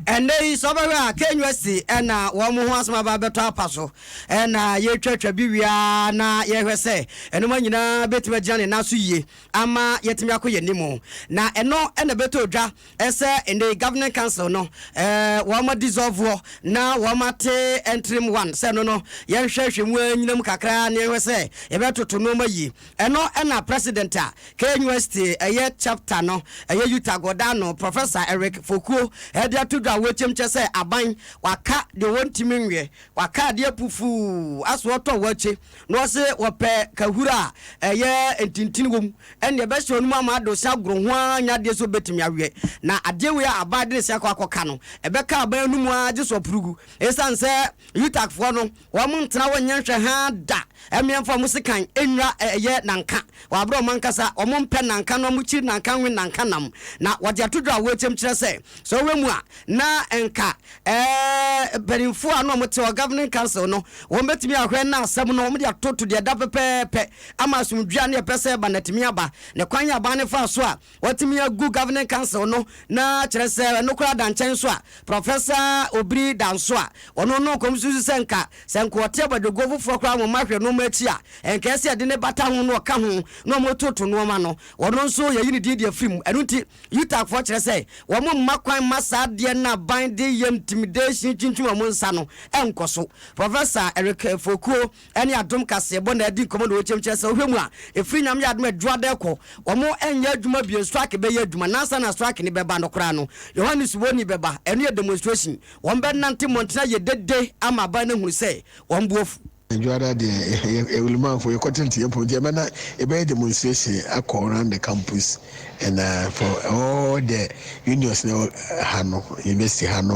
Ɛnnɛ yi sɛ wobɛhwɛ a KNUST na wɔn ho asɛm aba abɛtɔ apa so na yɛretwatwa bi wie ara na yɛhwɛ sɛ nnoɔma nyinaa bɛtumi agyina ne nan so yie ama yɛatumi akɔ yɛn anim. Na ɛno na ɛbɛtɔ dwa sɛ nnɛ yi Governing Council no wɔn dissolve hɔ na wɔn ate interim one sɛ ɛno no yɛnhwɛ hwɛ mu anyina mu kakra na yɛnhwɛ sɛ yɛbɛtoto nneɛma yie. Ɛno na President a KNUST ɛyɛ chapter no ɛyɛ Utah Gordano Professor Eric Fokuo ɛde ato dwa a wɔkyɛm kyɛ sɛ aban waka deɛ wɔntumi nweɛ waka adeɛ pufuu aso ɔtɔ wɔakyi na ɔse wɔpɛ kahura a ɛyɛ ntintini wɔ mu ɛnneɛ ɛbɛhyɛ ɔno mu ama ade ɔse agorɔ ho ara nyɛ adeɛ sɛ ɔbɛtumi aweɛ. Na adeɛ wei a aban de ne se akɔ akɔka no, ɛbɛka aban no mu ara gye sɛ ɔporo gu. Ɛsiane sɛ UTAGfoɔ no, wɔn ntena hɔ nyɛ nhwɛ haa da. Ɛmmeɛmfa wɔn sekan nnwira ɛyɛ nanka wɔ aberɛ a wɔn ankasa wɔn mpɛ nanka na wɔn kyiri nanka nwe nanka nam. Na wɔde ato dwa a wɔrekyɛm kyerɛ sɛ, sɛ wɔwura mu a, na nka ɛɛ mpanimfoɔ a na wɔn te hɔ, Governing Council no, wɔn bɛtumi ahwɛ na asɛm no wɔn de atoto deɛ ɛda pɛpɛɛpɛ ama asomdwoeɛ a na yɛpɛ sɛ ɛba no atumi aba. Na kwan a aban no faa so a Watumi agu Governing Council no na kyerɛ sɛ ɛno koraa da nkyɛn nso a, Professor Obiri Danso a ɔno no nkɔm susu sɛ nka sɛ nka ɔte abadwoguo foforɔ koraa wɔn ahwɛ nnoɔma akyi a, nka ɛsɛ yɛde ne bata ho na ɔka ho na wɔtoto nnoɔma no. Ɔno nso yɛyi ne din de afiri mu. Ɛno nti UTAG foɔ kyerɛ sɛ wɔn mma kwan mma saa adeɛ no a aban de yɛ intimidation kyinkyim wɔn nsa no nkɔ so. Professor Eric Fokuo ne Adom Kaseɛbɔ na adi nkɔmmɔ na wɔkyɛm kyerɛ sɛ wohwɛ mu a, ɛfiri Nyame adom Adwuada kɔ, wɔn nyɛ adwuma bio, strike bɛyɛ adwuma, na ansa na strike no bɛba no koraa no, Yohane Suboni bɛba, ɛno yɛ demonstration, wɔn bɛnante mmɔntene ayɛ dede ama aban no ahunu sɛ wɔn bo afu. Adwuada deɛ yɛ Olumanfoɔ yɛkɔ tente yɛn pon nti ɛbɛna yɛbɛyɛ demonstration akɔ round the campus And for all the unions na ɛwɔ ha no, university ha no,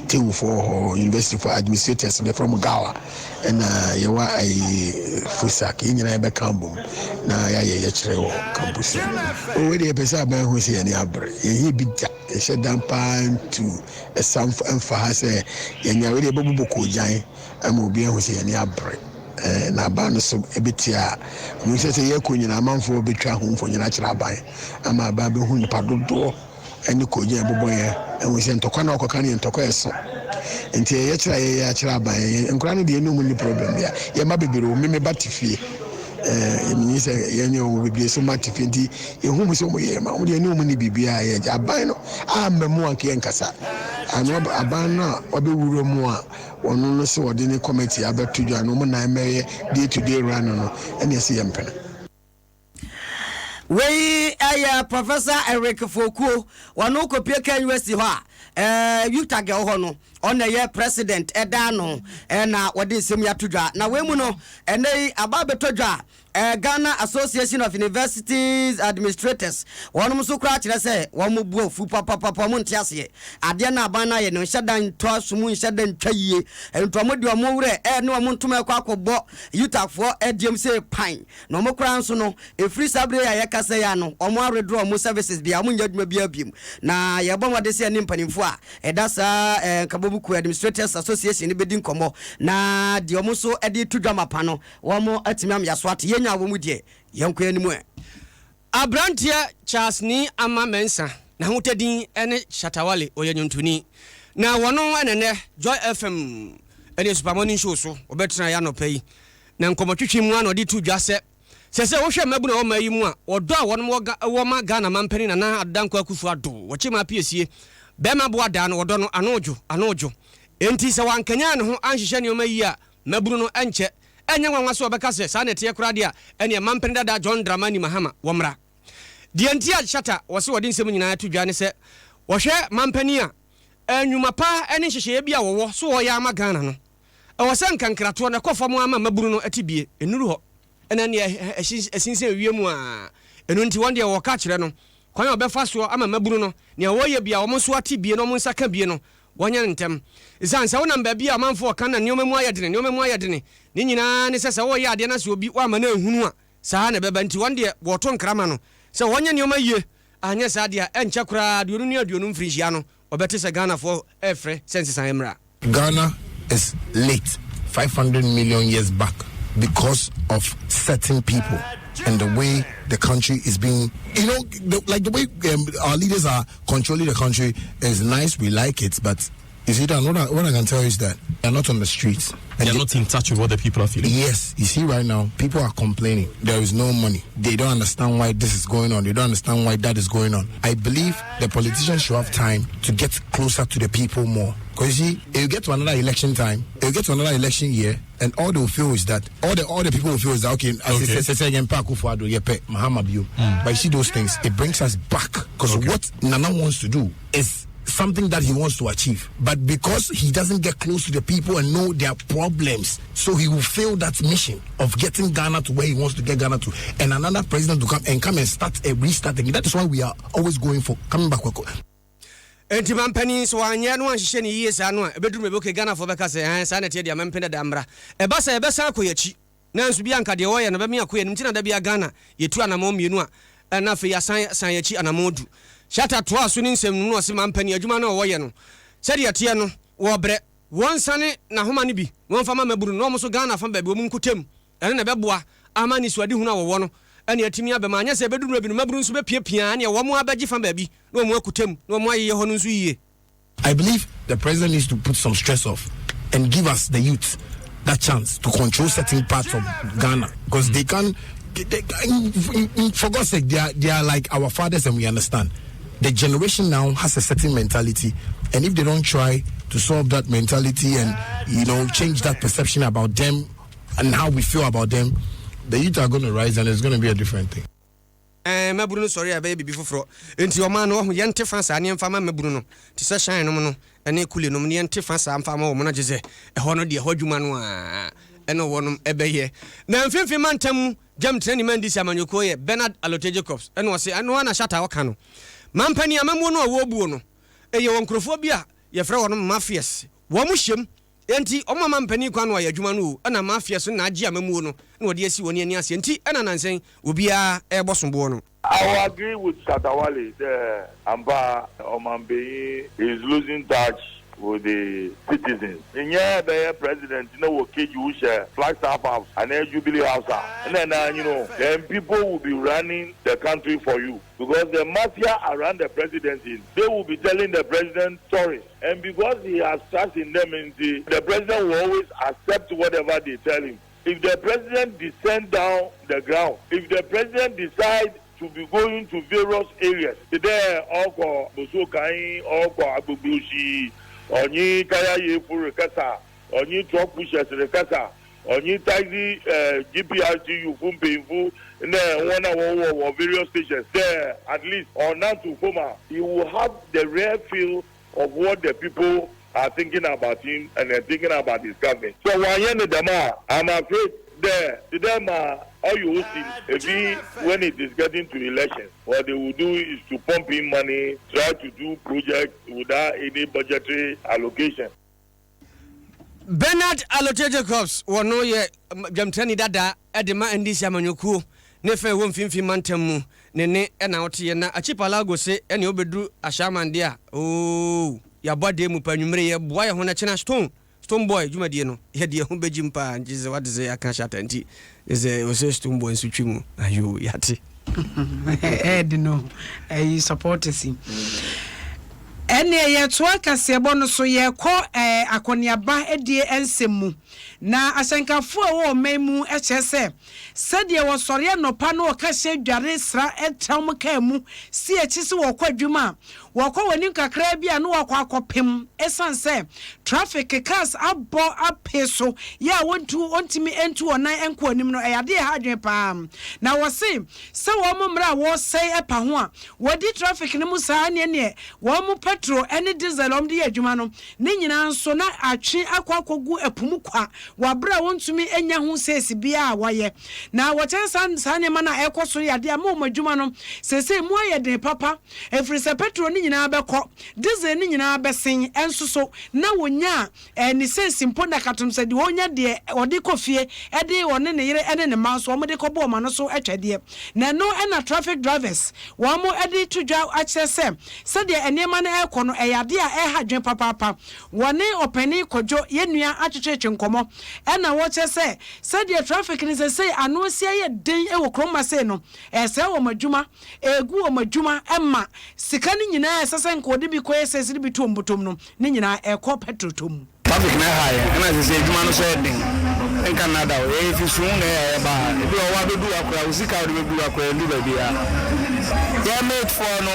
TEWfoɔ wɔ hɔ, university for administrators no yɛfrɛ mo GAWA, ɛna yɛwɔ ayi FUSAC, yɛn nyinaa yɛbɛka abom na yɛayɛ yɛkyerɛ wɔ campus no. O wei deɛ yɛpɛ sɛ aban hu sɛ yɛn ani abere, yɛnyɛ bi da, yɛhyɛ dan paa ntu ɛsa mfa ha sɛ yɛnya wei deɛ yɛbɛbobɔ koogyan ama obi ahu sɛ yɛn ani abere. Na aban no so bɛtia a, mehu sɛ sɛ yɛkɔ nyinaa amanfoɔ bɛtwa ho mfonyin akyerɛ aban ama aban bɛhu nnipa dodoɔ ne kogya a ɛbobɔ yɛn ahu sɛ ntɔkwa no a wɔkɔka no yɛ ntɔkwa a ɛso nti yɛyɛ kyerɛ a yɛyɛ akyerɛ aban yɛn nkora no deɛ ɛne wɔn nni problem bia yɛn mma bebree wɔ me me ba te fie ɛɛ sɛ yɛne wɔn bebree so ma te fie nti yɛhu mu sɛ wɔn yɛ ma wɔn deɛ ɛne wɔn nni biribiara yɛ aban no amma mu anka yɛn kasa ano aban no a wabɛwura mu a Ɔno no sɛ ɔde ne committee abɛto dwa na wɔn nan mmɛyɛ day to day run no ɛne ɛsɛ yɛn mpene. Wei yɛ Professor Eric Fokuo, ɔno kɔpue Kenya University hɔ a, UTAG ɛwɔ hɔ no, ɔno na ɛyɛ president ɛda ano na wɔde nsɛm yi ato dwa. Na wei mu no, ɛnɛ yi aba abɛtɔ dwa a, Ghana Association of Universities Administrators, wɔnom nso koraa kyerɛ sɛ wɔn bo afu papapapa, wɔn nte aseɛ. Adeɛ no a aban no ayɛ no nhyɛ da ntɔ aso mu, nhyɛ da ntwa yie. Nti wɔn de wɔn werɛ ne wɔn ntoma ɛkɔ akɔbɔ UTAGfoɔ adiam sɛ pan. Na wɔn koraa nso no, ɛfiri saa berɛ yi a yɛkasa yi ano, wɔn awedraw wɔn services biara, wɔn nyɛ adwuma biara biom. Na yɛbɔ mmɔden sɛ yɛne mpanimfoɔ a ɛda saa Nkabobu Kuo Administrators Association no bɛdi nkɔmmɔ, na deɛ wɔn nso de reto dwa mapa no, Wɔn atumi ama yɛaso ate. Yɛnyaa wɔn mu deɛ, yɛnkɔ anim ɛ. Aberanteɛ Charles Nii Ama Mensah, n'ahotɛ din ne Shatta Wale, ɔyɛ nnwontoni. Na wɔno na ɛnnɛ Joy FM ne Super Morning Show so wɔbɛtenaeɛ anɔpa yi. Na nkɔmmɔtwetwe mu ara na ɔde too dwa sɛ, sɛsɛ wohwɛ mmabunu a ɛwɔ man yi mu a, ɔdɔ a wɔnom wɔ ma Ghana manpanin Nana Addo Dankwa Akufo Addo, wɔkye ma apiesie, bɛrima boa daa no, ɔdɔ no, ano dwo, ano dwo. Enti sɛ wankanyan ne ho anhyehyɛ nneɛma yie a, Mmabunu no, ɛnkyɛ, ɛnyɛ nwanwa sɛ wɔbɛka sɛ, saa na ɛteɛ koraa deɛ a, ɛneɛ Mampene dada John Dramani Mahama, wɔmmra. Deɛ nti a Shatta wɔ se wɔde nsɛm nyinaa to dwa ne sɛ, wɔhwɛ mampanin a, nnwuma pa ne nhyehyɛeɛ bi a wɔwɔ so wɔreyɛ ama Ghana no, ɛwɔ sɛ nka nkratoɔ no ɛkɔ fam ara ma mmabunu no te bie, ɛnnuru hɔ na ɛneɛ ɛsinsɛn wiem ara. Ɛno nti wɔn deɛ wɔka kyerɛ no, kwan a wɔbɛfa soɔ ama mmabunu no, nea wɔreyɛ biara wɔn nso ate bie na wɔn nsa ka bie no, Wɔnyɛ no ntɛm. Esiane sɛ wonam baabi a ɔmanfo wɔ kan na nneɛma mu ayɛ dene, nneɛma mu ayɛ dene, ne nyinaa ne sɛ sɛ woreyɛ adeɛ na sɛ obi woamma no anhunu a, saa ara na ɛbɛba. Nti wɔn deɛ wɔreto nkra ma no sɛ wɔnyɛ nneɛma yie, anyɛ saa deɛ a ɛnkyɛ koraa aduonu ne aduonum mfirinhyia no wɔbɛte sɛ Ghanafoɔ refrɛ sɛ nsesaeɛ mmra. Ghana is late 500 million years back because of certain people and the way the country is being you know the, like the way um, our leaders are controlling the country is nice we like it but you see Dan, what I, what I can tell you is that they're not on the streets. And they're not in touch with what the people are feeling. Yes. You see, right now, people are complaining. There is no money. They don't understand why this is going on. They don't understand why that is going on. I believe the politicians should have time to get closer to the people more. Because you see, if you get to another election time, if you get to another election year, and all they will feel is that all the all the people will feel is that okay, okay. But you see those things, it brings us back. Because okay. what Nana wants to do is something that he wants to achieve. But because he doesn't get close to the people and know their problems, so he will fail that mission of getting Ghana to where he wants to get Ghana to. And another president to come and come and start a restart again. That is why we are always going for coming back. Enti mampanin, sɛ wanyɛ na wanhyehyɛ no yie saa no a, ɛbɛduru baabi okay Ghanafoɔ bɛka sɛ ɛɛ saa na ɛteɛ deɛ mampene dada mmra. Ɛba saa a yɛbɛsan akɔ yɛn akyi. Nanso bi a anka deɛ wɔyɛ no bɛme akɔ yɛn anim nti na da biara Ghana yɛtu anamɔn mmienu a na afei yɛasan san yɛn akyi anamɔn du. Shatta toaa so ne nsɛm no mu na ɔse mampanin adwuma no a wɔyɛ no sɛdeɛ ɛteɛ no wɔbrɛ. Wɔnsane n'ahoma no bi na wɔmfa ma mmabunu no na wɔn nso Ghana fa baabi wɔn nkotam. Ɛno na ɛbɛboa ama anisoadehunu a wɔwɔ no ne atumi aba mu. Anyɛ sɛ ɛbɛduru mmerɛ bi no mmabunu nso bɛpiapia ɛneɛ wɔn ara bɛgye fa baabi na wɔn akutam na wɔn ayeyɛ hɔ no nso yie. I believe the president needs to put some stress off and give us the youth that chance to control certain parts of Ghana because they can they, for God's sake they are they are like our fathers and we understand the generation now has a certain mentality and if they don't try to solve that mentality and you know change that perception about them and how we feel about them the youth are going to rise and it's going to be a different thing Ɛɛ, mmabunu no sɔre a, ɛbɛyɛ biribi foforɔ. Enti ɔman no, wahu, yɛnte fa saa na yɛmfa mma mmabunu no, te sɛ Shine nom no ne Kule nom no, yɛnte fa saa mfa mma wɔn, na kyerɛ sɛ, ɛhɔ no deɛ, ɛhɔ adwuma no ara na wɔnom bɛyɛ. Na Mfimfini Mantam mu Gyamtenani Mandisi amanyɔkuo yɛ Bernard Allotey Jacobs, ɛna ɔse, ɛno ara na Shatta ɔka no. Mampanin amammuo no a wɔrebuo no, ɛyɛ wɔ nkurɔfoɔ bi a yɛfrɛ wɔnom Mafias, wɔn hyɛm Enti wɔn ama mpanin kwan na wɔayɛ adwuma no o, ɛna mafia so na agye amamuo no na wɔde asi wɔn ani aseɛ nti ɛna nansa yi obiara rebɔ soboɔ no. I will agree with Shatta Wale dɛ ampa ɔmampanyin is losing touch with the citizens. Nnyɛ ebɛyɛ president na wɔ cage wo hyɛ Flagstaff house anaa Jubilee house a nna ɛno ara nye no o. Then people will be running the country for you because the mafia around the presidency they will be telling the president stories. And because he has trust in them nti, the president will always accept whatever they tell him. If the president descend down the ground, if the president decide to be going to various areas, tse dɛ ɔrokɔ Bosokan, ɔrokɔ Agbogbloshie, ɔnye Kayayefo rekasa, ɔnye truck pushers rekasa, ɔnye taxi GPRTU fo mpanyimfo na hɔn a wɔwɔ wɔ various stations dɛ at least ɔnantsew famu a, he will have the rare feel of what the people are thinking about him and thinking about his government. Sɛ wɔannyɛ no dɛm a, I'm afraid dɛ tse dɛ ma ɔyɛ osi efi when it is getting to elections, what they will do is to pump in money, try to do projects without any budgetary allocation. Bernard Allotey Jacobs wɔ no yɛ dwamtrani dada de ma NDC amanyɔkuo ne fɛ ɛwɔ mfimfini mantam mu ne ne na woteɛ na Archipelago se ɛne wobɛduru Ashaiman deɛ a ooh yɛabɔ adeɛ mu pa anwummere yɛboa yɛ ho na kyena stone stone boy dwumadie no yɛde yɛ ho bɛgyim paa nti sɛ wate sɛ yɛaka Shatta nti sɛ ɔsɛ stone boy nso twi mu ayoo yɛate. Ɛɛde no ɛyi supporters yi. Ɛneɛ yɛtoa kaseɛbɔ no so yɛkɔ ɛɛ akɔneaba adie nsɛm mu. Na ahyɛnkafoɔ a ɛwɔ ɔman mu kyerɛ sɛ sɛdeɛ wɔsɔre anɔpa na wɔka hyɛ dware sra tra wɔn kaa mu si akyi sɛ wɔrekɔ adwuma a, wɔkɔ wɔn anim kakraa bi a na wɔakɔ akɔpem ɛsiane sɛ traffic cars abɔ ape so yɛ a wɔntu wɔntumi ntu wɔn nan nkɔ anim no ɛyɛ adeɛ a ɛha adwene paa. Na wɔse sɛ wɔn mmerɛ a wɔresɛe ɛpa ho a wɔdi traffic no mu saa neɛ neɛ wɔn petrol ne diesel a wɔde yɛ adwuma no ne nyinaa nso na atwe akɔ akɔgu ɛpo mu kwa wɔ aberɛ a wɔntumi nnya ho seesi biara a wɔayɛ. Na wɔkyerɛ saa saa nneɛma no a ɛrekɔ so no yɛ adeɛ a ama wɔn adwuma no seesei mu ayɛ den papa ɛfiri sɛ petrol no nyinaa bɛkɔ, diesel no nyinaa bɛsen nso so na wɔnya ne seesi mpo na katom sɛ deɛ ɔnya deɛ ɔde kɔ fie de ɔne ne yere ne ne mma nso wɔde kɔbɔ wɔn ano so twɛdeɛ. Na ɛno na traffic drivers wɔn de to dwa akyerɛ sɛ sɛdeɛ nneɛma no rekɔ no ɛyɛ adeɛ a ɛreha adwene papaapa. Wɔne Ɔpanin Kwadwo yɛn nua atwetwetwe nkɔmmɔ ɛna wɔkyerɛ sɛ sɛdeɛ traffic no sesei ano asi ayɛ den wɔ kurom ha sei no ɛresɛe wɔn adwuma, ɛregu wɔn adwuma ma sika no nyinaa a ɛsɛ sɛ nka wɔde bi kɔyɛ sales de bi to wɔn bɔtɔm no ne nyinaa ɛrekɔ petrol tɔ mu. Traffic no ɛha yɛn ɛna sesei adwuma no nso yɛ den nka nna da o yɛyɛ fi sum na ɛyɛ a yɛba ha ebi wɔ hɔ wabɛdu ha koraa wo sika a wode bɛdu ha koraa ɛndu baabiara. Yɛ mate foɔ no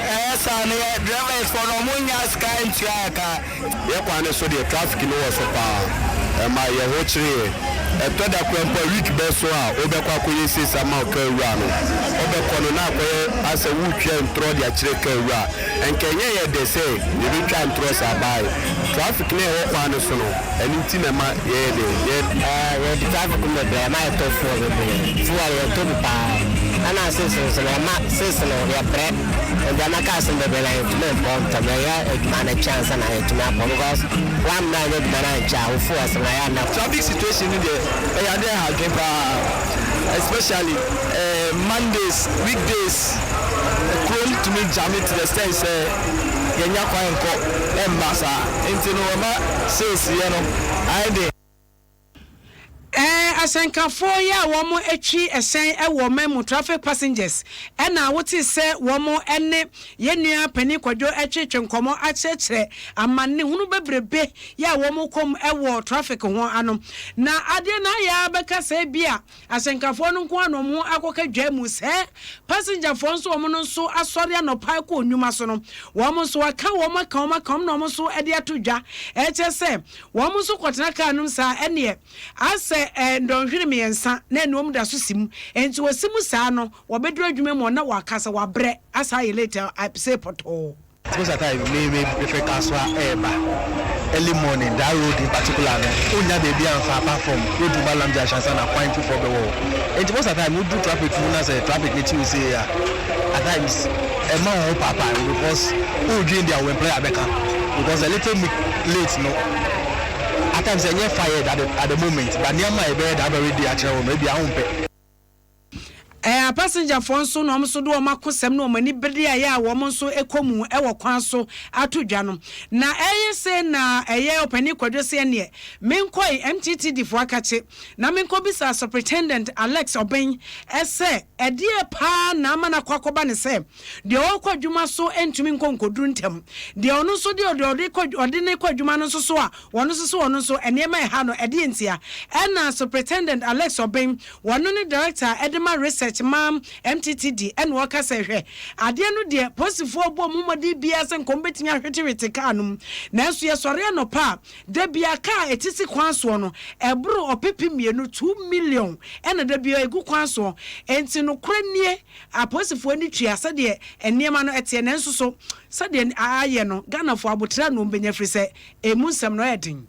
ɛyɛ saa no yɛ drivers foɔ no ɔmo nnya sika ntua yɛ ka. Yɛ kwan no so deɛ traffic no wɔ so paa ɛma yɛ ho kyere yɛ ɛtɔ da koraa mpo a week bɛ so a wobɛkɔ akɔyɛ sales ama wo car wura no wobɛkɔ no na akɔyɛ asɛ woretwa ntorɔ de akyerɛ car wura nka ɛnyɛ yɛ dɛ sɛ yɛbɛtwa ntorɔ saa by traffic no a ɛwɔ kwan no so no ɛno nti na ɛma yɛyɛ dɛ yɛ Yɛde traffic no bebree ɛma yɛtɔ fuel bebree fuel yɛtɔ bi paa. Ɛna six nso no ɛma six no yɛbrɛ nti ɛma cars no bebree na yɛntumi mpɔ ntɛm yɛyɛ adwuma no kyɛ ansa na yɛtumi apɔ because woammrɛ anyɛ adwuma no ankyɛ a wo fuels no ɛyɛ a na Traffic situation no deɛ ɛyɛ adeɛ a ɛha adwene paa especially eh, Mondays, weekdays kurom tumi jame to the extent sɛ yɛnnya kwan nkɔ ɛmma saa nti no ɛma sales yɛ no ayɛ den. Ɛɛ asɛnkafoɔ yi a wɔn twi ɛhyɛn wɔ ɔman mu, traffic passengers, ɛna wotee sɛ wɔn ne yɛn nua panin Kwadwo retwetwe nkɔmmɔ akyerɛkyerɛ amanehunu bebrebe yi a wɔn kɔ mu wɔ traffic ho ano. Na adeɛ no ayɛ ara bɛka sɛ ebia asɛnkafoɔ no nko ara na wɔn ho akɔka dwa mu, sɛ passengerfoɔ nso wɔn no nso asɔre anɔpa kɔ nnwuma so no, wɔn nso aka wɔn aka wɔn aka wɔn na wɔn nso de ato dwa. Ɛkyerɛ sɛ Wɔn nso kɔtena kaa no mu saa, ɛnneɛ asɛ ɛ, nnɔnhwere mmiɛnsa na ɛne wɔn da so si mu. Enti wɔsi mu saa no, wɔbɛduru adwuma mu hɔ na wɔaka sɛ wɔabrɛ asan ayɛ late a, sei pɔtɔɔ. Most of the time me me mefiri Kasoa ɛɛba early morning that road in particular no wonnya baabi amfa apart from wodu Mallam junction ansa na kwan foforɔ bɛwɔ hɔ nti most of the time wodu traffic mu na sɛ traffic no kyi wo sei a at times ɛma wo ho paapae wo because wodwen deɛ wo employer bɛka because a little late no at times ɛnyɛ fired at the at the moment but nneɛma a yɛbɛyɛ that very day akyerɛ wo no ebia wompɛ. Ɛɛ apasengyafoɔ nso na wɔn nso de wɔn akosɛm ne wɔn anibereɛ a ɛyɛ a wɔn nso kɔ mu wɔ kwan so ato dwa no. Na ɛyɛ sei na ɛyɛ Ɔpanin Kwadwo se ɛneɛ menkɔe MTTD foɔ akakye na menkɔbisa Superintendent Alex Obeng sɛ ɛdeɛ paa na ama no akɔ akɔba no sɛ Deɛ ɔrekɔ adwuma so ntumi nkɔ nkɔduru ntɛm. Deɛ ɔno nso deɛ ɔde ɔde kɔ ɔde no rekɔ adwuma no nso so a, ɔno nso so ɔno nso nneɛma ɛha no, ɛdeɛn ntia? Ɛna Superintendent Alex Obeng, ɔno ne Director a ɛde ma Research ma MTTD, ɛna ɔka sɛ, Hwɛ, adeɛ no deɛ, polisifoɔ bɔ wɔn mmɔden biara sɛ nka wɔbɛtumi ahwetewete kaa no mu, nanso yɛsɔre anɔpa a, da biara kaa a ɛsisi kwan soɔ no, ɛboro ɔpepe mmienu, 2,000,000, ɛna da biara ɛgu kwan soɔ. Enti nokorɛ nie, Apolisifoɔ ani tua sɛdeɛ nneɛma no teɛ nanso so sɛdeɛ ayɛ no Ghanafoɔ aboterɛ a na wɔbɛnya firi sɛ ɛmu nsɛm no ɛyɛ den.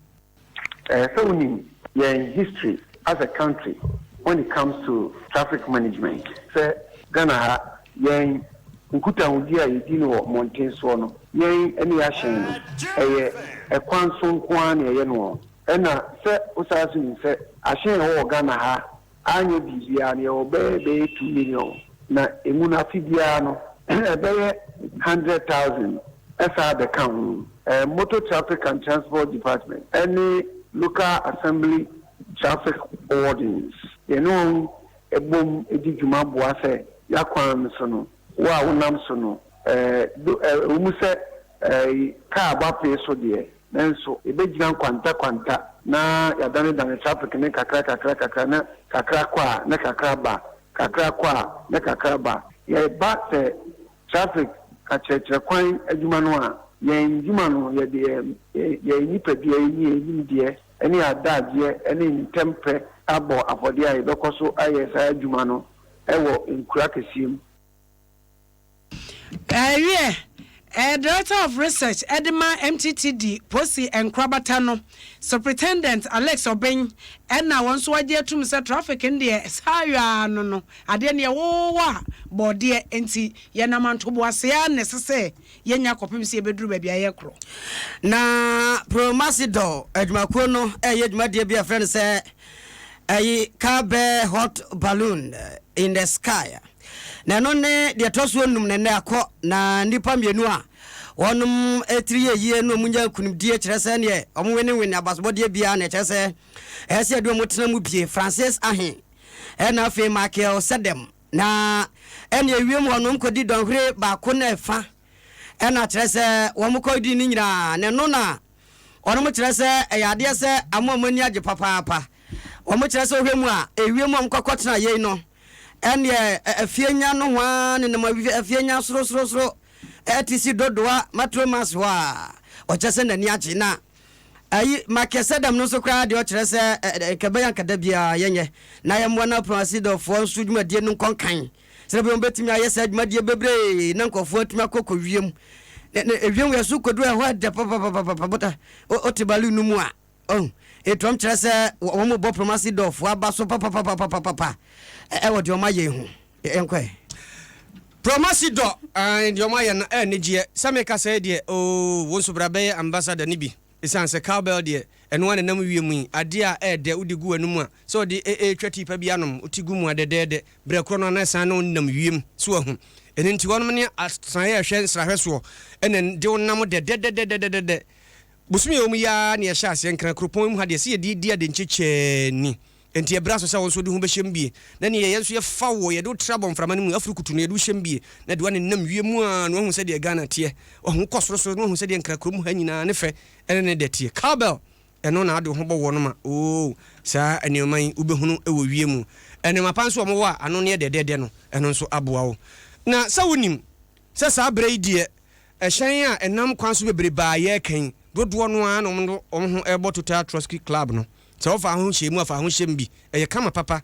Ɛyɛ sɛ wonim yɛn history as a country when it comes to traffic management. Sɛ Ghana ha yɛn nkutahodie a yɛdi no wɔ mmɔnten soɔ no, yɛn ne yɛahyɛn no, ɛyɛ ɛkwan so nko ara na yɛyɛ noɔ. Ɛna sɛ wosan nso nim sɛ ahyɛn a ɛwɔ wɔ Ghana ha Anyɛ biribiara no, yɛwɔ bɛyɛ bɛyɛ 2,000,000, na emu no afe biara no ɛbɛyɛ 100,000 san bɛka ho. Motor Traffic and Transport Department ne Local Assembly Traffic Wardens, yɛne wɔn bom di dwuma boa sɛ y'akwan no so no, wo a wonam so no, ɛwɔ mu sɛ kaa bɔ apee so deɛ, Nanso yɛbɛgyina nkwanta kwanta na yɛadanedane traffic no kakra kakra kakra na kakra kɔ a na kakra ba, kakra kɔ a na kakra ba. Yɛba sɛ traffic akyerɛkyerɛ kwan adwuma no a, yɛn dwuma no yɛde yɛn yɛn nipadua yi ne yɛn nimdeɛ ne yɛn adagyeɛ ne ntɛmpɛ abɔ afɔdeɛ a yɛbɛkɔ so ayɛ saa adwuma no wɔ nkuro akɛseɛ mu. Wiɛ, Director of Research de ma MTTD Posi Nkorabata no, Superintendent Alex Obeng na wɔn nso agye atum sɛ traffic no deɛ saa yɔ ara no no, adeɛ no yɛwowa a bɔɔdeɛ nti yɛnam antoboaseɛ ara na ɛsɛ sɛ yɛnya kɔpem sɛ yɛbɛduru baabi a yɛrekorɔ. Na Promasidor adwumakuo no reyɛ dwumadie bi a yɛfrɛ no sɛ ɛyi Car Bear Hot Balloon in the Sky. Na ɛno ne deɛ ɛtɔ soɔ num na nnɛ akɔ na nnipa mmienu a wɔnom tiri yɛ yie na wɔn nya nkunimdie kyerɛ sɛ neɛ wɔn wenewene abasobɔdeɛ biara na ɛkyerɛ sɛ ɛyɛ sɛ yɛde wɔn tena mu bie Francis Ahe ɛna afei Michael Sedem na ɛne ewiem hɔ nom kɔdi dɔnhwere baako na ɛfa ɛna kyerɛ sɛ wɔn kɔdi ne nyinaa na ɛno na Wɔnom kyerɛ sɛ ɛyɛ adeɛ sɛ ama wɔn ani agye papaapa. Wɔn kyerɛ sɛ wohwɛ mu a, ewiem a wɔn kɔ kɔtena yei no, ɛneɛ afie nya nohoaa nenam afie nya sorosorosoro ɛte si Dodowa Matromas hɔ a, ɔkyerɛ sɛ n'ani agye. Na ayi Makɛsɛdɛm no nso koraa deɛ ɔkyerɛ sɛ nka ɛbɛyɛ anka da biara yɛnyɛ na yɛmmoa na Apoasidɔfoɔ nso dwumadie no nkɔ nkan. Sɛdeɛ ɛbɛyɛ wɔbɛtumi ayɛ saa dwumadie bebree na nkurɔfoɔ atumi akɔ kɔ wiem. Na na ewiem yɛ so kɔduru ɛhɔ ɛdɛ papapapapa bota wote balloon no mu a oh etuam kyerɛ sɛ wɔn bɔ promasi dɔfoɔ aba so papapapapapa ɛwɔ deɛ wɔn ayɛ yi ho. Yɛnkɔ ɛ. Promasi dɔ ae deɛ ɔmo ayɛ no anigyeɛ sɛ meka sɛɛ deɛ oo wo nso bra bɛyɛ ambassador no bi ɛsiane sɛ cowbell deɛ ɛno ara na ɛnam wiem yi adeɛ a ɛɛdɛ wode gu w'anum a sɛ ɔde ɛɛtwa tii pa bi anom wote gu mu a dɛdɛɛdɛ berɛ korɔ no a na ɛsan ne wo nam wiem so wahu ɛno nti wɔnom ne atenaeɛ ɛhwɛ nsrahwɛ soɔ ɛna de wo nam dɛdɛdɛdɛdɛdɛdɛ bosome a ɛwɔ mu yi ara na yɛhyɛ aseɛ Nkran kuropɔn yi mu ha deɛ sɛ yɛde di adenkyekyɛɛ ni. Enti ɛberɛ aso sɛ wo nso wode ho bɛhyɛm bie, na neɛ yɛn nso yɛfa woɔ, yɛde wo tra bɔ mframa no mu, afiri kutu no, yɛde wo hyɛm bie, na de wo anenam wiem ara na woahu sɛdeɛ Ghana teɛ, woahu wokɔ sorosoro na woahu sɛdeɛ Nkra kurom ha nyinaa ne fɛ ne ne dɛ teɛ. Cowbell, ɛno na wode wo ho bɔ woɔ no ma, oo, saa nneɛma yi wobɛhunu wɔ wiem. Nneɛma pa nso a wɔwɔ a ano no yɛ dɛdɛɛdɛ no, ɛno nso aboa wo. Na sɛ wonim sɛ saa berɛ yi deɛ ɛhyɛn a ɛnam kwan so bebrebe a yɛreka yi, dodoɔ no ara na wɔde wɔn ho rebɔ Total Trosky Club no. Sɛ wofa ho hyɛ mu a, fa ho hyɛ mu bi. Ɛyɛ kama papa.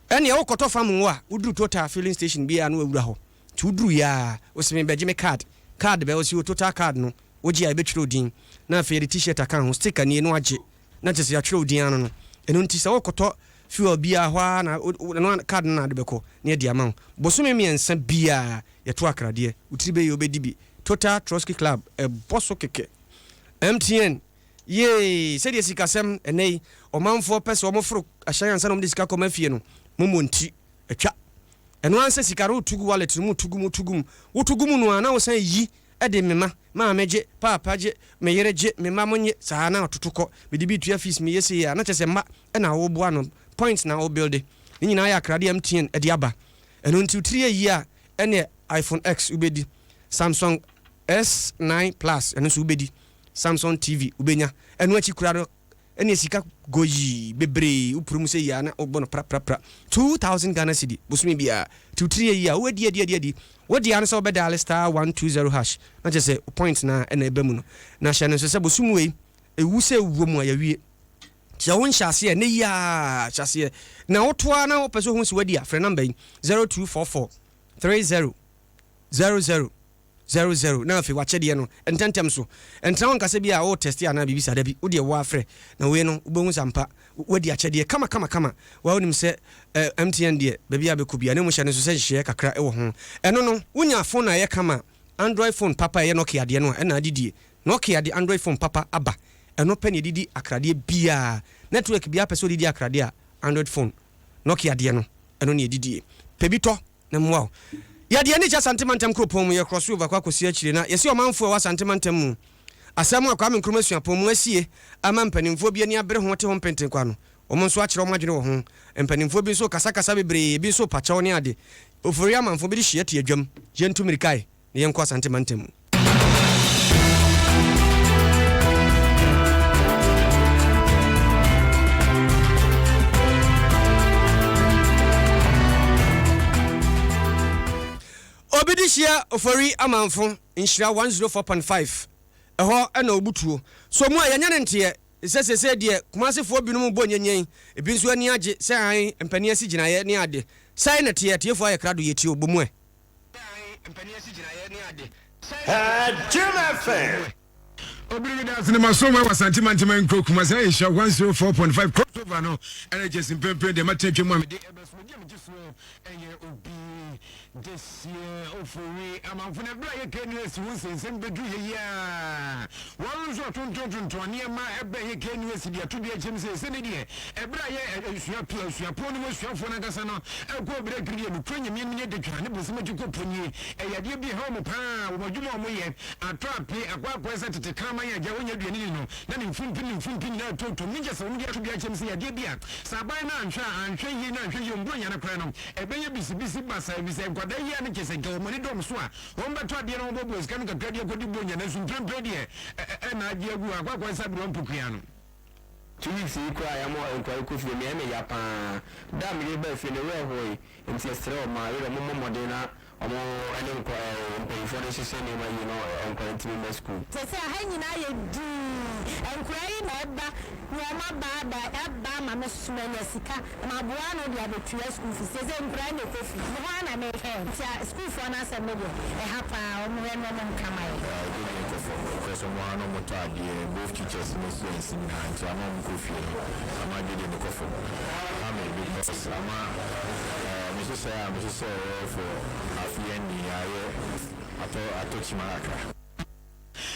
Ɛnneɛ wokɔtɔ fam ngo a, woduru Total filling station bi a na wawura hɔ. Nti woduruiɛ a, wose mebɛgye me card. Card bɛn? Ɔse o Total card no. Wogye a, yɛbɛtwerɛ wo din. Na afei yɛde T-shirt aka ho, sticker nie na wagye. Na kyerɛ sɛ yɛatwerɛ wo din ano no. Ɛno nti sɛ worekɔtɔ fuel bi a, hɔ ara na ɛno ara card no na wode bɛkɔ na yɛde ama wo. Bosome mmiɛnsa biara, yɛto akradeɛ. Wo tiri bɛyɛ wobɛdi bi. Total Trotsky Club, ɛbɔ so kɛkɛ. MTN. Yee! Sɛdeɛ sikasɛm ɛnnɛ yi, ɔmanfoɔ pɛ sɛ wɔforo ahyɛn ansa na wɔde sika kɔma fie no, mommɔ nti, atwa. Ɛno ara ne sɛ sika no woto gu wallet no mu, woto gu mu, woto gu mu. Woto gu mu no ara na wosan yi de mema, maame gye, paapa gye, me yere gye, me mma monnye, saa na ɔtoto kɔ. Mede bi retua fees, meyɛ sei a, na kyerɛ sɛ mma na woboa no, points na wobuilde. Ne nyinaa yɛ akradeɛ a MTN de aba. Ɛno nti wo tiri yɛ yie a, ɛnneɛ iPhone X wobɛdi, Samsung S9 Plus ɛno nso wobɛdi. Samsung TV wobɛnya. Ɛno akyi koraa no, ɛneɛ sika goyii bebree wopere mu sɛ yia na wobɔ no praprapra. 2000 Ghana cedi bosome biara. Nti wo tiri yɛ yie a, woadi adi adi adi. Wo dea ne sɛ wobɛ dial star 120 hash na kyerɛ sɛ point no ara na ɛba mu no. Na hyɛ no nso sɛ bosome wei, ɛwu sɛ ɛwɔ mu a yɛawie. Nti sɛ wonhyɛ aseɛ a, ɛnnɛ yi ara hyɛ aseɛ. Na woto ara na wopɛ sɛ wohu sɛ woadi a, frɛ number yi, 0244 30 00 00 na afei wakyɛdeɛ no ntɛntɛm so. Ɛntena hɔ nka sɛ bi a wo tɛste anaa biribi saa, dabi, wo deɛ wo ara frɛ na wei no wobɛhu sɛ ampa woadi akyɛdeɛ kama kama kama. Wo ara wonim sɛ eh, MTN deɛ baabi a bɛkɔ biara na mmom hyɛ no nso sɛ nhyehyɛeɛ kakra wɔ ho. Ɛno no, wonya phone a ɛyɛ kama, Android phone papa a ɛyɛ Nokia deɛ no a, ɛna adidie. Nokia de Android phone papa aba, ɛno pɛ na yɛde di akradeɛ biara. Network biara pɛ sɛ ɔde di akradeɛ a, Android phone, Nokia deɛ no, ɛno na yɛde die. Pɛ bi tɔ na mmoa wo. Yɛde yɛn ani kyerɛ Asante Mantam kuropɔn mu, yɛkorɔ so over kɔ akɔsi akyire na yɛsi ɔmanfoɔ a ɛwɔ Asante Mantam mu asɛm a Kwame Nkrumah Suapɔn mu asie ama mpanimfoɔ bi ani abere ho te ho mpentenkwa no, wɔn nso akyerɛ wɔn adwene wɔ ho. Mpanimfoɔ bi nso rekasakasa bebree, ebi nso repa kyɛw ne ade. Ofori amanfoɔ bi de hyia te adwam. Yɛntu mmirikae na yɛnkɔ Asante Mantam mu. Obi de hyia Ofori Amanfo Nhyira 104.5 ɛhɔ na ɔbutuo so mu a yɛnyɛ no nteɛ sɛ seesei deɛ Kumasefoɔ binom bɔ nyenyen ebi nso ani agye sɛ ae mpanin asi gyinaeɛ ne ade sɛe na teɛ atiefoɔ ayɛ krado yɛtie o bɔ mu ɛ. Jim FM. Obiri mi dansi ne ma so wɔ Asante Mantam nkuro Kumasi ayɛ nhyira 104.5 crossover no ɛna gyesi mpempem deɛ matena twam a mede ɛbɛ so medi a megye soɔ ɛyɛ obi deseɛ ofori amanfo no ɛberɛ a yɛ KNUST ho nsɛnsɛm bɛduru yɛ yi a wɔn nso ɔtontontonton nneɛma ɛbɛn yɛ KNUST de ato dwa akyɛm sɛ ɛsɛ ne deɛ Ɛberɛ a yɛ asua pii asuapɔn no mu asuafoɔ no ankasa no kɔɔ berɛ adwiri deɛ nokorɛ Nyame no nyɛ detwa ne bonsam akyi kɔ po nie. Ɛyɛ adeɛ bi a ɛha wɔn pa ara, wɔn adwuma a wɔyɛ, atɔ ape, akɔ akɔyɛ sɛ tete kraman a agya wɔnnya aduane nni no, na ne mfumpi ne mfumpi nyinaa retotɔ mu. Ne kyɛ sɛ wɔde ato dwa akyɛm sɛ ɛyɛ adeɛ bi a sɛ aban no anhwɛ a, anhwɛ yie na anhwɛ yie wɔn Buronya no koraa no, ɛbɛyɛ bisibisi basaa ɛfiri sɛ nkwadaa yi a ne kyɛ sɛ nka wɔn ani dɔ wɔn so a wɔbɛtɔ adeɛ na wɔbɔbɔ sika no kakra de akɔdi Buronya nanso mprempren deɛ ɛna agye agu hɔ akɔ akɔyɛ sɛ aberewa mpokua no. 2 weeks yi koraa a yɛama nkwadaa yi kɔ fie no, ɛyɛ me ya pa ara. Da a me yere baa fie no, ne werɛ hoe, nti yɛsrɛ wɔn a, yere wɔmmɔ mmɔden na wɔne nkwa ɛɛ mpanimfoɔ no nhyehyɛ nneɛma yie na nkwadaa no ntumi mma sukuu. Seesei ha nyinaa ayɛ dinn. Nkwadaa yi na ɛba na wɔn aba aba aba ama me so manya sika na maboa ano de abɛtua school fees. Seesei nkwadaa yi na ɛkɔ fie. Me hɔ ara na mehwɛ wɔn. Nti a sukuufoɔ no asɛm no deɛ, ɛha pa ara. Wɔhwɛ na wɔnka ma yɛn. Ɛgye deɛ kɔ fam because ɔmo ara na ɔmo tɔ adeɛ both teachers ne students nyinaa nti ama ɔmo kɔ fie no ama adwene no kɔ fam. Ɛha me because ama eh, me. nhyehyɛe a mehyehyɛeɛ for afe yi ani ayɛ atɔ atɔ kyima kakra.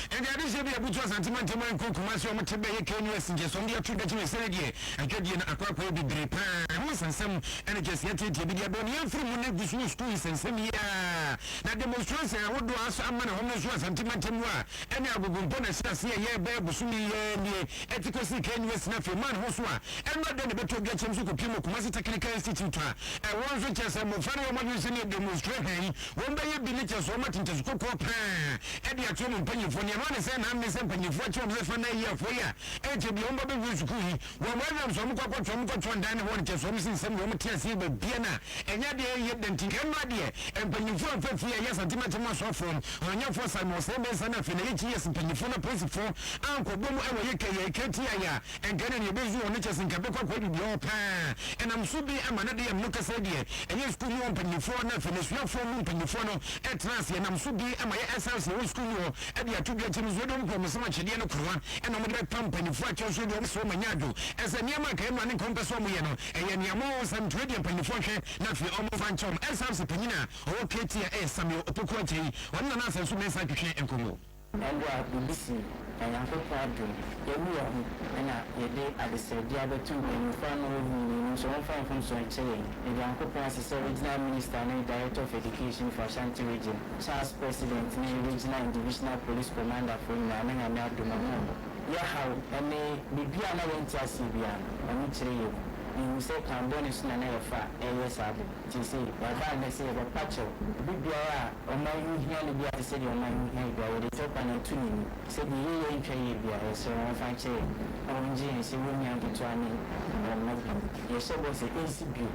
Ɛnde adehyeɛ bi a ɛbutu Asante mantam a nkɔ Kumasi a wɔte bɛyɛ KNUST nkyɛ sɛ wɔde ato dwa kyerɛ sɛ deɛ adwadie no akɔ akɔyɛ bebree pa ara. Ɛho nsɛnsɛm ne kyɛ sɛ yɛatiatia bi de abɔ ne yɛmfiri mu no gu so wɔ sukuu nsɛnsɛm yi ara na demonstration ahodoɔ a asɔ ama ne hɔ no nso Asante mantam mu a ɛne agogo mpo na ɛhyɛ aseɛ yɛ bɛyɛ bosome yi ara nie ɛte kɔsii KNUST no afei maa ne ho so a ɛnnɔ dɛn na ɛbɛtɔ dwa kyɛm so kɔpiem wɔ Kumasi Technical Institute a ɛwɔ nso kyɛ sɛ mmɔfra no wɔn adwene sɛ ne demonstration yi wɔn bɛyɛ bi ne kyɛ sɛ wɔn ate nkyɛso kɔkɔɔ paa de akyerɛ wɔn mpanyinfoɔ nea ɛno ne sɛ na amene sɛ mpanyinfoɔ akyerɛ wɔn sɛ fa na ayi afoɔ yi a ɛnkyɛ bia wɔn ba bɛwie sukuu yi wɔn wɔn ɛnam sɛ wɔn kɔ akɔtɔ wɔn kɔtɔ ndan ne hɔ no kyɛ sɛ wɔn si nsɛm na wɔn te aseɛ baabia no a ɛnyɛ adeɛ ɛyɛ dɛ nti nka ɛno adeɛ mpanyinfoɔ amfa fie a ɛyɛ Asante Mantam asɔfoɔ ɔnyɛfoɔ Simon Osei Mensah no afei na yɛ GS mpanyinfoɔ no apolisifoɔ ankɔbɔ mu ɛwɔ yɛ kɛyɛ kɛti ayɛ a Nka ɛne nea ɛbɛzu wɔn no kyɛ sɛ nka bɛkɔ akɔyɛ biribi hɔ paa. Ɛnam so bi ama na deɛ no kasa deɛ ɛyɛ sukuu mu hɔ mpanyinfoɔ na afei n'asuafoɔ mu mpanyinfoɔ no tena ase. Ɛnam so bi ama yɛ SRC ɛwɔ sukuu mu hɔ de ato dwa kyɛ no nso de wɔn kura wɔn nsam akyɛdeɛ no korowa ɛna wɔde bɛpa mpanyinfoɔ akyɛw nso de wɔn sɛ wɔn anya adwo ɛsɛ nneɛma nka ɛno a ne nka wɔn pɛ sɛ wɔn yɛ no ɛyɛ nea mo nsɛmtwerɛ deɛ mpanyinfoɔ nhwɛ na afei wɔn mfa nkyɛ wɔn. SRC panyin a ɔwɔ KT a ɛyɛ Samuel Opoku Agyei ɔne Nana Asɛnso Mensah twetwe nkɔmmɔ. Ɛberɛ a biribi sii, na Nyankopɔn adom, yɛawu yɛn ho na yɛde adesrɛdeɛ abɛto mpanyimfoɔ a na wɔwɔ mu no anim sɛ wɔmfa mfomsoɔ nkyɛ yɛn. Yɛda Nyankopɔn ase sɛ Regional Minister ne Director of Education for Ashanti Region, Charles President ne Regional and Divisional Police Commander foɔ nyinaa na Nyame adom wɔn wɔ hɔ. Yɛ haw ne biribi a na yɛnte aseɛ biara no, wɔn kyerɛ yɛn mu. Yɛhu sɛ kwan bɔne so na na yɛfa reyɛ saa ade no. Seesei, yɛaba nnɛ sɛ yɛbɛpa kyɛw. Obi biara a ɔman yi ho hia no biara te sɛ deɛ ɔman yi ho hia yɛn biara, yɛde kyɛw pa no ato n'anim. Sɛ deɛ yɛyɛ ntwa yie biara, yɛsrɛ wɔn wɔmfa nkyɛ yɛn, na wɔngye yɛn sɛ wɔn nua nketewa ne wɔn mma bio. Yɛhyɛ bɔ sɛ ɛnsi bio.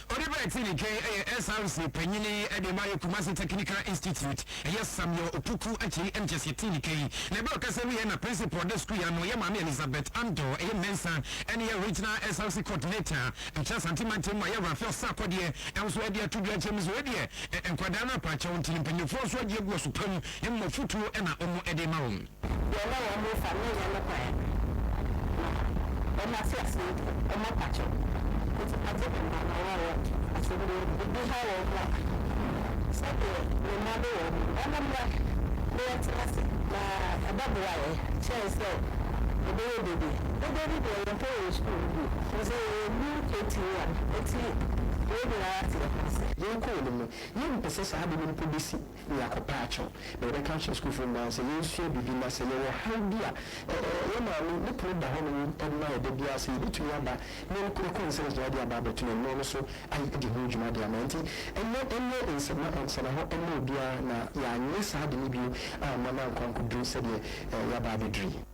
Onipa a ɛte ne nka yi yɛ SRC panyin de ma Kumasi Technical Institute, ɛyɛ Samuel Opoku Akyei ɛna kyerɛ sɛ yɛtee ne ka yi. Na ɛberɛ a ɔkasa wieɛ na Principal ɔda sukuu yi ano, yɛ Maame Elizabeth Andor, ɛyɛ Mensah ɛne yɛ Regional SRC Coordinator, Nkyɛ Asante mantam mu a yɛ Raphael Sarkodie nso de ato dwa kyerɛ mu sɛ wei deɛ nkwadaa no apaakyɛw nti no mpanyinfoɔ nso agye agu ɔso pa mu mmom afutuo na wɔn de rema wɔn. Deɛ na wɔn refa no nyɛ ne kwan na wɔn ate aseɛ nti wɔn apakyɛw nti agye me mma no wɔwɔ asɛmdie bibi ha wɔn a sɛdeɛ me mma ne wɔn no wɔn mmra na yɛntena ase na ɛbɛboa yɛn kyɛn sɛ yɛbɛyɛ dede. Dede no deɛ yɛmpɛ wɔ sukuu no bio firi sɛ yɛyɛ new KT1 nti yɛn nyinaa te yɛn ho ase. Yɛrekɔ yɛn anim no, yɛmpɛ sɛ saa ade no mpo bɛsi na yɛakɔpa akyɛw. Na yɛbɛka akyerɛ sukuufo no nyinaa sɛ yɛnsua biribi na sɛ yɛwɔ haw bi a, yɛn maame ne pono da hɔnom ma yɛn da biara sɛ yɛbɛtumi aba na yɛn concerns nyinaa de aba abɛto no anim na ɔno nso adi ho dwuma de ama. Enti ɛnyɛ ɛnyɛ nsɛmma nsɛnnahɔ mma obiara na yɛanyɛ saa ade no bio amma no ankɔ ankɔduru sɛdeɛ yɛaba abɛduru yi.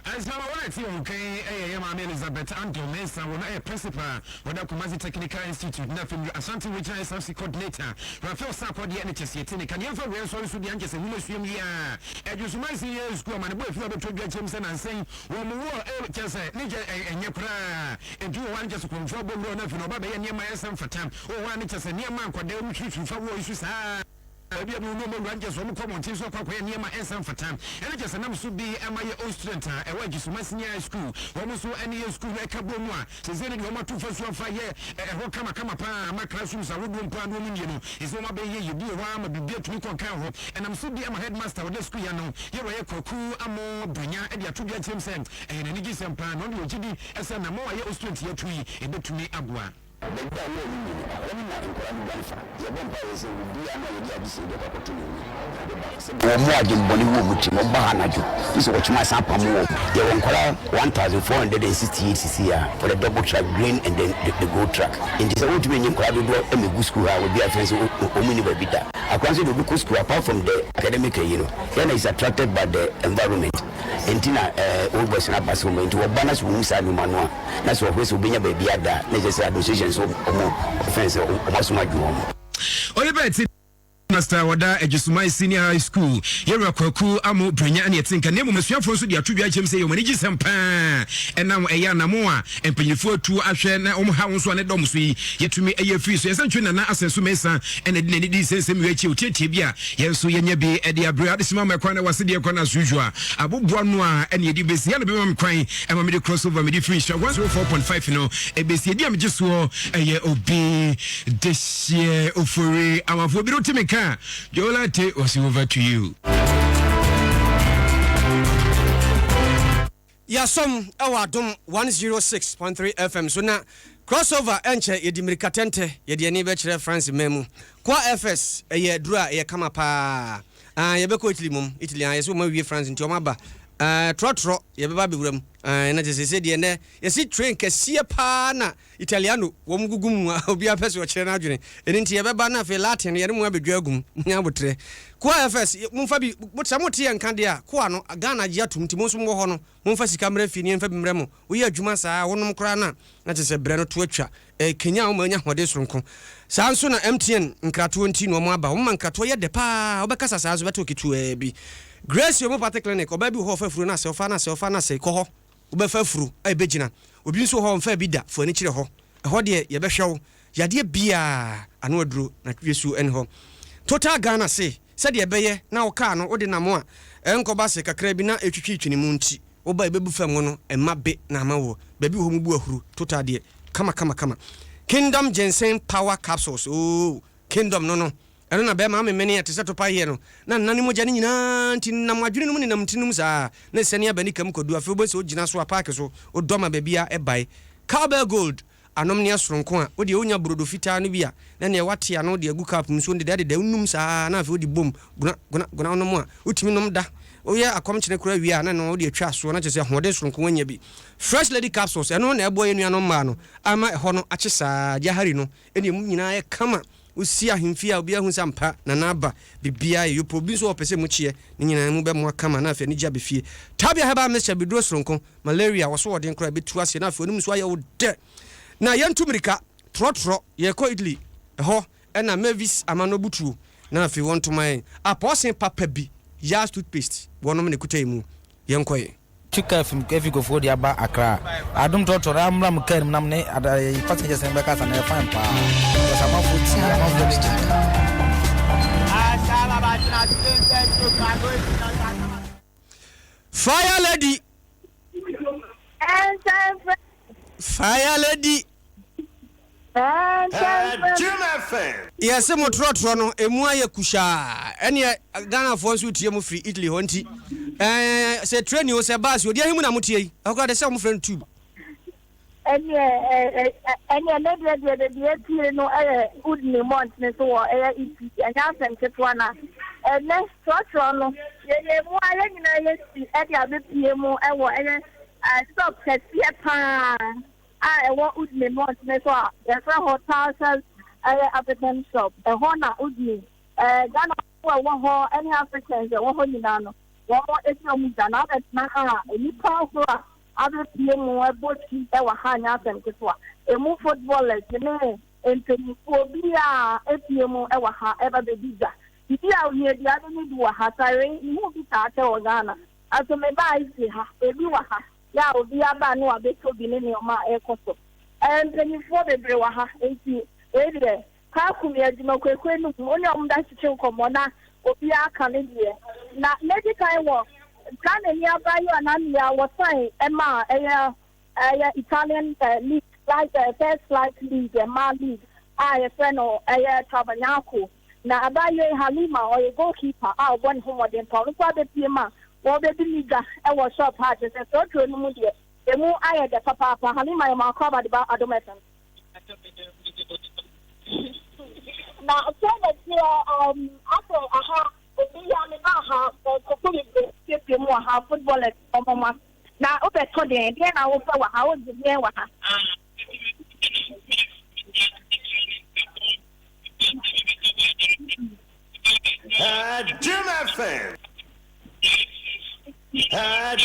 Ansa na wɔrete wɔn nka yi yɛ yɛn maame Elizabeth Andoh Mensah, wɔn yɛ Principal a ɔda Kumasi Technical Institute na afei Ashanti Regional SRC Coordinator Raphael Sarkodie ne kyɛseɛ te ne ka. Deɛ ɛmfa wei nsɔre so deɛ ankyɛ sɛ nwoma suam yi ara Adwosumansin yɛ sukuu amanebɔ efiri a wɔbɛtɔ dwa kyɛm sɛ nansa yi wɔn wɔ kyɛ sɛ ne kyɛ ɛnyɛ koraa nti wɔ hɔ a ne kyɛ sɛ kɔmfoɔ abɔ wura na afei na ɔba bɛyɛ nneɛma ɛnsɛ mfata wɔ hɔ a ne kyɛ sɛ nneɛma nkwadaa mu twitwi fa wɔ yi so saa. Baabi a mehu no wɔn awura no kyerɛ sɛ wɔkɔ mmɔnten so akɔ akɔyɛ nneɛma a ɛnsa mfata. Ɛno kyerɛ sɛ nam so bi ma yɛ old student a ɛwɔ Agyesoma Senior High School. Wɔn nso ne yɛn sukuu no ɛka bom mu a seesei no deɛ wɔn ato fasuo afa yɛ ɛhɔ kamakama pa ara ama classrooms ahodoɔ mpo a na wɔn nnie no seesei wɔn abɛyɛ yie. Bi wɔ hɔ ara ma biribi atumi kɔ nkan wɔ hɔ. Ɛnam so bi ama headmaster a ɔda sukuu yi ano, Yɛwura yɛ Kwaku Amoh Brenya de ato dwa akyerɛ mu sɛ ɛyɛ n'anigyesɛm pa ara na ɔno deɛ ɔgye di sɛ anammɔn a yɛ old student yi atu yi ɛbɛtumi aboa. Baabi a lɔɔ no nni no, ɛhɔ no na nkwadaa no guan fa. Yɛbɔ mpaeɛ sɛ obiara no a yɛde adesua yi bɛkɔ akɔto n'anim no, ɔbɛba. Sɛdeɛ wɔn a adwemmɔne wɔ wɔn tirim, wɔba ha anadwo, gye sɛ wɔkyem asan apamo wɔn. Yɛwɔ nkwadaa 1,468 seesei a, for the double track, green and then the, the gold track. Enti sɛ wontumi nnye nkwadaa dodoɔ mmɛgu sukuu ha a, obiara fɛn sɛ wɔn nni baabi da. Akwadaa nso deɛ obi kɔ sukuu, apart from the academic ayi no, yɛn na is attracted by the environment. Enti na eh, old boys no aba sɛ wɔn, enti wɔba na sɛ wɔhu saa nneɛma no a, na sɛ wɔhwɛ sɛ wɔbɛnya baabi ada a, na ɛkyerɛ sɛ administration nso wɔn fɛn sɛ wɔn asom adwo wɔn. Onipa a ɛte Headmaster a ɔda Adwusuman Senior High School, Yɛwura Kwaku Amo Brenya ne ɛte nka na mmom asuafoɔ nso de ato dwa akyerɛm sɛ ɛyɛ wɔn anigyesɛm paa ɛnam ɛyɛ anamo a mpanyinfoɔ atu ahwɛ na wɔn haw nso a ne dɔm so yi yɛtumi ɛyɛ afiri so. Yɛsan twe Nana Asɛnso Mensah ɛna de n'ani di nsɛnsɛm wei akyi otiatia bi a yɛn nso yɛnya bi ɛde abrɛ adesima ma ɛkwan na wase deɛ kwan as usual aboboa no a ɛne yɛde bɛsi ɛna bɛma me kwan ɛma mede crossover mede firi nhyira 104.5 no ɛbɛsi ɛdi a megye soɔ ɛyɛ obi dehyeɛ ofori amanfoɔ bi no te me ka Jolate was over to you. Yɛasom wɔ Adom 106.3 FM so na Crossover ɛnkyɛ yɛdi mmirika tɛntɛ yɛde ani bɛkyerɛ France man mu. Koa FS ɛyɛ aduro a ɛyɛ kama paa. Ah, yɛbɛkɔ Italy mom. Italy ah, yɛsɛ wɔn awie France nti wɔn aba. Ah, trɔtrɔ yɛbɛba abɛwura mu. Ah, na kyerɛ sɛ deɛ nɛ yɛsi train kɛseɛ paa na Italiano wɔn gugu mu a obiara pɛ sɛ ɔkyerɛ n'adwene. Ɛno nti yɛbɛba na afei Latin no yɛne mo abɛdwa agu mu. Monya aboterɛ. Koa FS, momfa bi, sɛ mote yɛn nka deɛ a, koa no, Ghana agye atom nti mo nso mowɔ hɔ no, momfa sika mmra fie na yɛmfa bi mmrɛ mo. Woyɛ adwuma saa a, wonom koraa no a, na kyerɛ sɛ berɛ no to atwa. Ɛrekanyan wo ma woanya ahoɔden soronko. Saa nso na MTN nkratoɔ nti na wɔaba. Wɔma nkratoɔ yɛ dɛ pa ara. Wobɛkasa saa nso bɛte wo ketewaa bi. Grace Homeopathic Clinic, ɔbaa bi wɔ hɔ a ɔfa afuro no asɛe, ɔfa no asɛe, ɔfa no asɛe, kɔ hɔ. Wobɛfa afuro a ɛbɛgyina. Obi nso wɔ hɔ a ɔmfaa bi da, fa w'ani kyerɛ hɔ. Ɛhɔ deɛ yɛbɛhwɛ wo. Yadeɛ biara ano aduro na Yesu ɛne hɔ. Total Ghana se sɛdeɛ ɛbɛyɛ na wo kaa no wode nam a ɛnkɔba se kakra bi na ɛtwitwi twene mu nti woba ɛbɛbu fam wo no mma be na ama woɔ. Baabi wɔ hɔ mubu ahuru. Total deɛ kama kama kama. Kingdom Ginseng Power Capsules ooh Kingdom no no Ɛno na bɛrima amemene a ɛte sɛ topa yɛ no, na nna ne mogya no nyinaa nti nenam adwene no mu nenam ntini no mu saa, na esiane aba nika mu kɔdu. Afei wobɛhu sɛ ogyina so a paake so, odɔ ma baabi a ɛbae. Cowbell Gold anom nea soronko a, wodeɛ wonya brodo fitaa no bi a, na nea woate ano de agu cup mu nsuo no dedɛɛdedɛ, wonum saa na afei wode bom guna guna guna wonom a, wotumi nom da. Woyɛ akɔmkyene koraa wie a, na ɛno wode atwa soɔ, na kyerɛ sɛ ahoɔden soronko woanya bi. Fresh Lady Capsules, ɛno na ɛboa yɛn nuanom mmaa no ama ɛhɔ no akye saa, Gyahari no, ɛne emu nyinaa yɛ kama. Wosi ahemfie a obiara hu sɛ ampa Nana aba, biribiara yɛ yopoo. Obi nso a ɔpɛ sɛ emu kyeɛ, ne nyinaa emu bɛmoa kama na afei anigye aba fie. Tabia Herbal Mixture, abiduro soronko, malaria, wɔso ɔden koraa ɛbɛtu aseɛ na afei w'anim nso ayɛ wo dɛ. Na yɛntu mmirika, trɔtrɔ, yɛrekɔ Italy, ɛhɔ na Mavis Amano butuo na afei wɔnto ma yɛn apɔɔsen papa bi, Yaz toothpaste, wɔnom na ɛkuta yɛn mu. Yɛnkɔ ɛ. Tu kaa fi efi Kofoɔ de aba Accra. Adom trɔtrɔ no amra mu kaa no mu nam ne ada ɛyi passengers no bɛka sa na ɛyɛ fine paa. Because amanfoɔ ti amanfoɔ ani gye. Fire lady. Fire lady. Yɛse mo trɔtrɔ no emu ayɛ kusaa ɛneɛ Ghanafoɔ nso tie mo firi Italy hɔ nti ɛɛ sɛ train o sɛ bus o deɛ ahe mu na mo tie yi ɛhɔ koraa de sɛ wɔn frɛ no tube. Ɛneɛ ɛneɛ ne deɛ deɛ baabi apue no ɛyɛ Udine mmɔntene so wɔ ɛyɛ Italy ɛnyɛ asɛm ketewa na ɛnɛ trɔtrɔ no yɛyɛ mu a yɛn nyinaa yɛsi ɛde abɛpue mu ɛwɔ ɛyɛ stop kɛseɛ paa. a ɛwɔ Udine mmɔntene so a yɛfrɛ hɔ Tulsa's ɛyɛ African shop. Ɛhɔ na Udine ɛɛ Ghanafoɔ a ɛwɔ hɔ ne Africans a ɛwɔ hɔ nyinaa no wɔn adi wɔn dwa na abɛtena ha a nnipa ahorow a abɛpue mu ɛbɔ ti wɔ ha nyɛ asɛm ketewa. Emu footballers ne mpanimfoɔ biara apue mu wɔ ha ɛba bɛdi dwa. Biribi a ohia biara bɛnya bi wɔ ha. Sare, mehu bi saa kyɛ wɔ Ghana. Nso mebaa Italy ha, ebi wɔ ha. Yɛ a obiara ba a na wabɛtɔ bi ne nneɛma a ɛrekɔ so. Ɛɛ mpanimfoɔ bebree wɔ ha nti wei deɛ Kwaku me adwuma kuakua no mu wo ne wɔn bɛkyekye nkɔmmɔ na obiara aka ne deɛ. Na mɛdi kan wɔ Ghanani abaayewa na nea wɔsan maa ɛyɛ ɛyɛ Italian league like first flight league mmaa league a yɛfrɛ no ɛyɛ Tavagnacco. Na abaayewa yi Halima ɔyɛ goalkeeper a ɔbɔ ne ho mmɔden pa ɔno nso abɛpue ma Wɔrebɛdi me dwa wɔ shop ha kyerɛ sɛ trɔtrɔ no mu deɛ ɛmu ayɛ dɛ papaapa. Halima yɛ m'akwaaba de ba Adom FM. Na sɛ na teɛ um, afɛ aha obi ya me ba ha nkurɔfoɔ bebree piepie mu wɔ ha footballers ɔmo ma na wobɛtɔ deɛn deɛn na wopɛ wɔ ha wogye deɛn wɔ ha. Jim FM.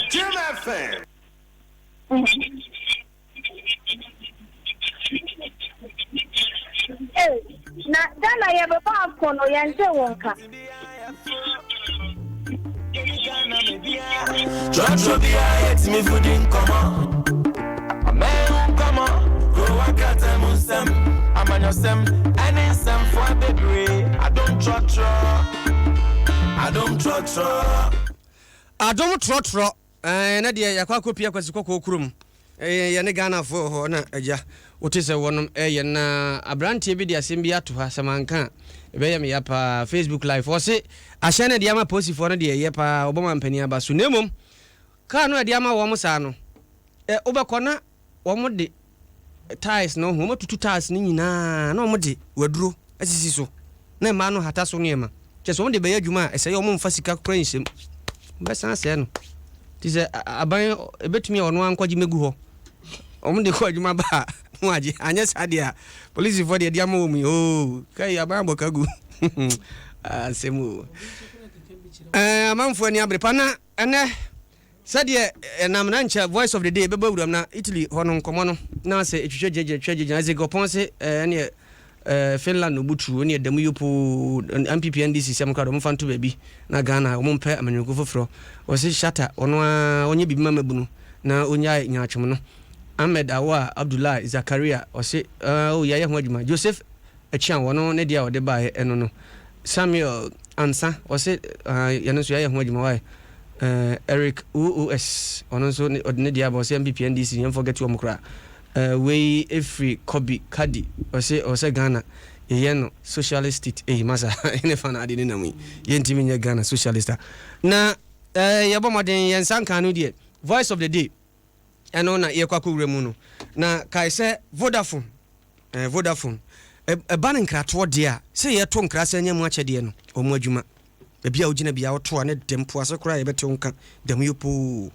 Jim FM. Hey, Na Ghana yɛbɛbɔ afcon no yɛntee wo nka. Trɔtrɔ biara yɛtumi fo di nkɔmmɔ. Ɔman ho nkɔmmɔ, kurowa krataa mu nsɛm, amanyɔsɛm, ɛne nsɛmfua bebree. Adom trɔtrɔ, adom trɔtrɔ. Adom trɔtrɔ, ɛɛ na deɛ yɛakɔ akɔpia Kwasi Kɔkɔɔ kurom. Ɛyɛ yɛne Ghanafoɔ wɔ hɔ na agya wote sɛ wɔnom ɛyɛ na abranteɛ bi de asɛm bi ato ha sɛ manka a ɛbɛyɛ me ya paa Facebook live ɔse ahyɛn no ɛde ama polisifoɔ no deɛ ɛyɛ paa wɔbɔ mampanin aba so na mmom kaa no ɛde ama wɔn saa no ɛ wobɛkɔ na wɔn de tiles no ho wɔatutu tiles no nyinaa na wɔn de waduro asisi so na mmaa no hata so nneɛma. Kyerɛ sɛ wɔn de bɛyɛ adwuma a ɛsɛ yɛ wɔn mfa sika koraa nhyɛ mu. Wɔbɛsan asɛe no. Nti sɛ aban ebetumi a ɔno ara nkɔgye megu hɔ. Wɔn de kɔ adwuma ba a na wɔagye. Anyɛ saa deɛ a polisifoɔ deɛ ɛde ama wɔn yi oo kai aban abɔ ka gu. Asɛm o. Ɛɛ amanfoɔ ani abere pa na ɛnɛ Sɛdeɛ ɛnam na nkyɛ Voice of the Day bɛbɔ wuram na Italy hɔ no nkɔmmɔ no na sɛ ɛtwitwa gyinagyina twitwa gyinagyina Isaac Ɔpɔn se ɛɛ ɛneɛ ɛɛ Finland no buturu ɛneɛ da mu yopoo NPP NDC sɛm koraa deɛ wɔmfa nto baabi na Ghana wɔn mpɛ amanyɔkuo foforɔ Ɔse Shatta ɔno ara ɔnyɛ biribi ma mmabunu na ɔnyae nyaatwom no Ahmed Awoa Abdullahi Zakaria ɔse ɛɛ oh yɛayɛ ho adwuma Joseph Akyiaw ɔno ne deɛ a ɔde baeɛ ɛno no Samuel Ansah ɔse ah yɛno nso yɛayɛ ho adwuma why Eh Eric OOS ɔno nso ɔde ne deɛ aba ɔse NPP NDC yɛn forget wɔn koraa eh wei ɛfiri Kobi Kadi ɔse ɔwɔ sɛ Ghana yɛyɛ no socialist state ei masa ɛne fa na ade ne nam yi yɛntumi nyɛ Ghana socialist a na eh yɛbɔ mmɔden yɛn nsa nka no deɛ voice of the day ɛno na yɛkɔ akɔwura mu no na kae sɛ Vodafone eh Vodafone ɛba no nkratoɔ deɛ a sɛ yɛto nkra sɛ anya mu akyɛdeɛ no wɔn adwuma Baabi a wogyina biara woto a ne dɛ mpoase koraa yɛbɛte wo nka da mu yopoo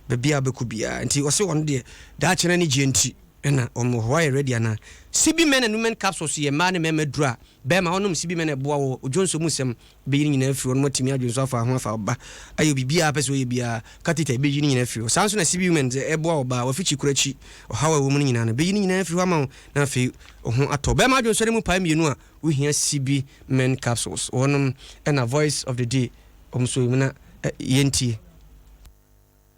baabi a wobɛkɔ biara nti ɔse ɔno deɛ daakye no anigyeɛ nti ɛna ɔno wɔ hɔ wayɛ ready anaa CB men and women capsules yɛ mmaa ne mmarima aduro a bɛrima ɔnom CB men ɛboa wɔ odwonso mu nsɛm bɛyi ne nyinaa afiri hɔ na watumi adwonso afa ho afa ɔba ayɛ biribiara pɛ sɛ ɔyɛ biara catheter ɛbɛyi ne nyinaa afiri hɔ saa nso na CB women sɛ ɛboa ɔbaa wafikyi kora akyi ɔhaw a ɛwɔ mu no nyinaa no bɛyi ne nyinaa afiri hɔ ama wo na afei ho atɔ bɛrima adwonso no mu pae mmienu a Wohia CB men capsules wɔnom ɛna voice of the day wɔn so mu na yɛntie.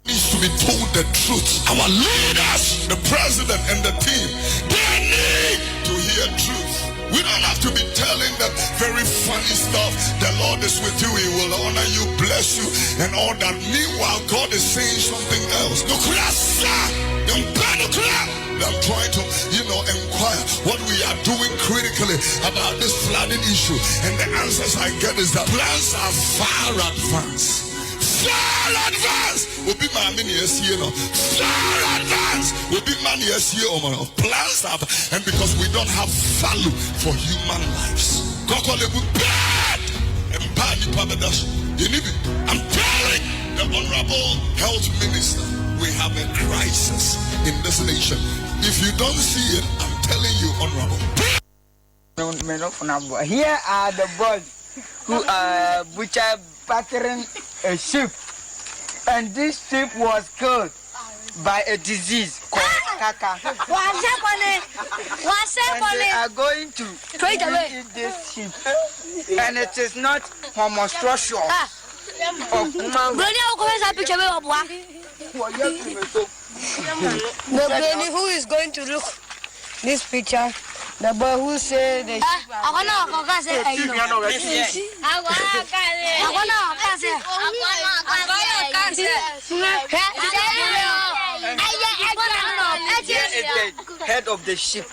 Needs to be told the truth. Our leaders, the president and the team, they need to hear truth. We don't have to be telling them very funny stuff. The Lord is with you. He will honor you, bless you, and all that. Meanwhile, God is saying something else. I'm trying to, you know, inquire what we are doing critically about this flooding issue. And the answers I get is that plans are far advanced. Far advanced will be my mini you know. Far advanced will be money oh, Plans have, and because we don't have value for human lives. Bad and bad I'm telling the honorable health minister, we have a crisis in this nation. If you don't see it, I'm telling you, honorable. Here are the boys who are butcher battering a sheep. And this sheep was killed by a disease called kaka. And they are going to eat this sheep. And it is not homosexual. Of human The granny who is going to look this picture, the boy who say the Here is the head of the sheep.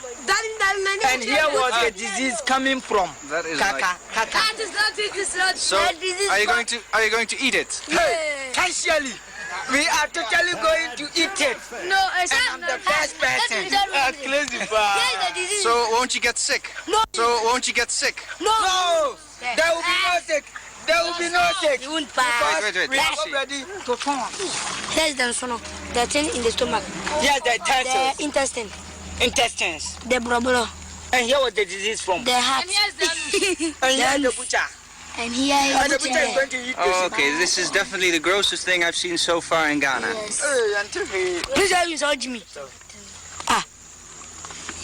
And here was the disease coming from. That is Kaka, like- kaka. That is not it, it's not So, are you going to are you going to eat it? Hey, partially. We are totally going to eat it. No, it's And I'm the first person. So won't you get sick? No. So won't you get sick? No. No. There will be no sick. There will be no sick. You won't Because Wait, wait, wait. we Let are me see. already performed. Here's the sono, the thing in the stomach. Yes, the The intestine. Intestines. The brobro. And here was the disease from. The heart. And here the butcher. And here is And the butcher is going to eat this. Oh, okay, this is definitely the grossest thing I've seen so far in Ghana. Yes. Hey, until he- Please help me, Jimmy. Ah.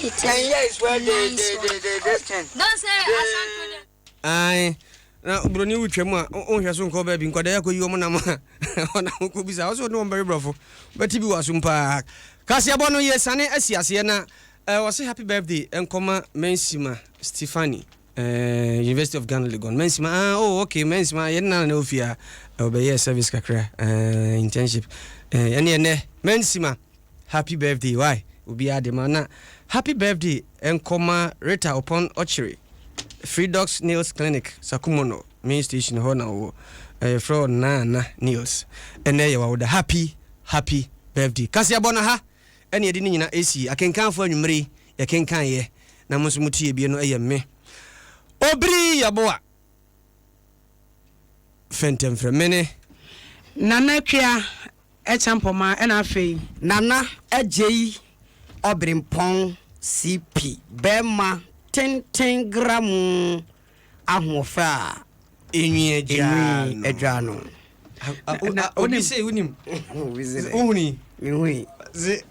It's And here is where the the the the this thing. Don't say Ashanti. Ae, na buroni wo twam a, wonhwɛ so nkɔ baabi, nkwadaa yi akɔyi wɔn nam a, ɔna wokɔbisa, wo sɛ wo ne wɔn bɛwe borɔfo, wobɛte bi wɔ asom paa. Kaseɛbɔ no yɛsane asi aseɛ na eh, wɔse happy birthday nkɔma Mensima Stephanie. Eh, University of Ghana Legon. Mensima, ah, oh, okay, Mensima, yɛn nana na ofie a, ɔbɛyɛ service kakra, eh, internship. Eh, ɛne ɛnɛ, Mensima, happy birthday, why? Obiara de ma na happy birthday nkɔma Rita Opon Ɔkyere, Freedox Nails Clinic, Sakumono main station hɔ na ɔwɔ. Eh, yɛfrɛ wɔ Nana Nails. Ɛnɛ yɛ wawoda. Happy, happy birthday. Kaseɛbɔ na ha. Ɛna yɛde ne nyina ɛsi akenkanfoɔ anwummere yi yɛkenkan yɛ na mo nso mo tie bie no ɛyɛ me Obiri Yeboah Fɛntɛmfrɛ mene. Nana Akua Acheampoma ɛna afei. Nana Agyei Ɔberempɔn CP bɛɛma tenten gramoo ahoɔfɛ a enwi adwaa no. Obi se wonim wohuni mehui se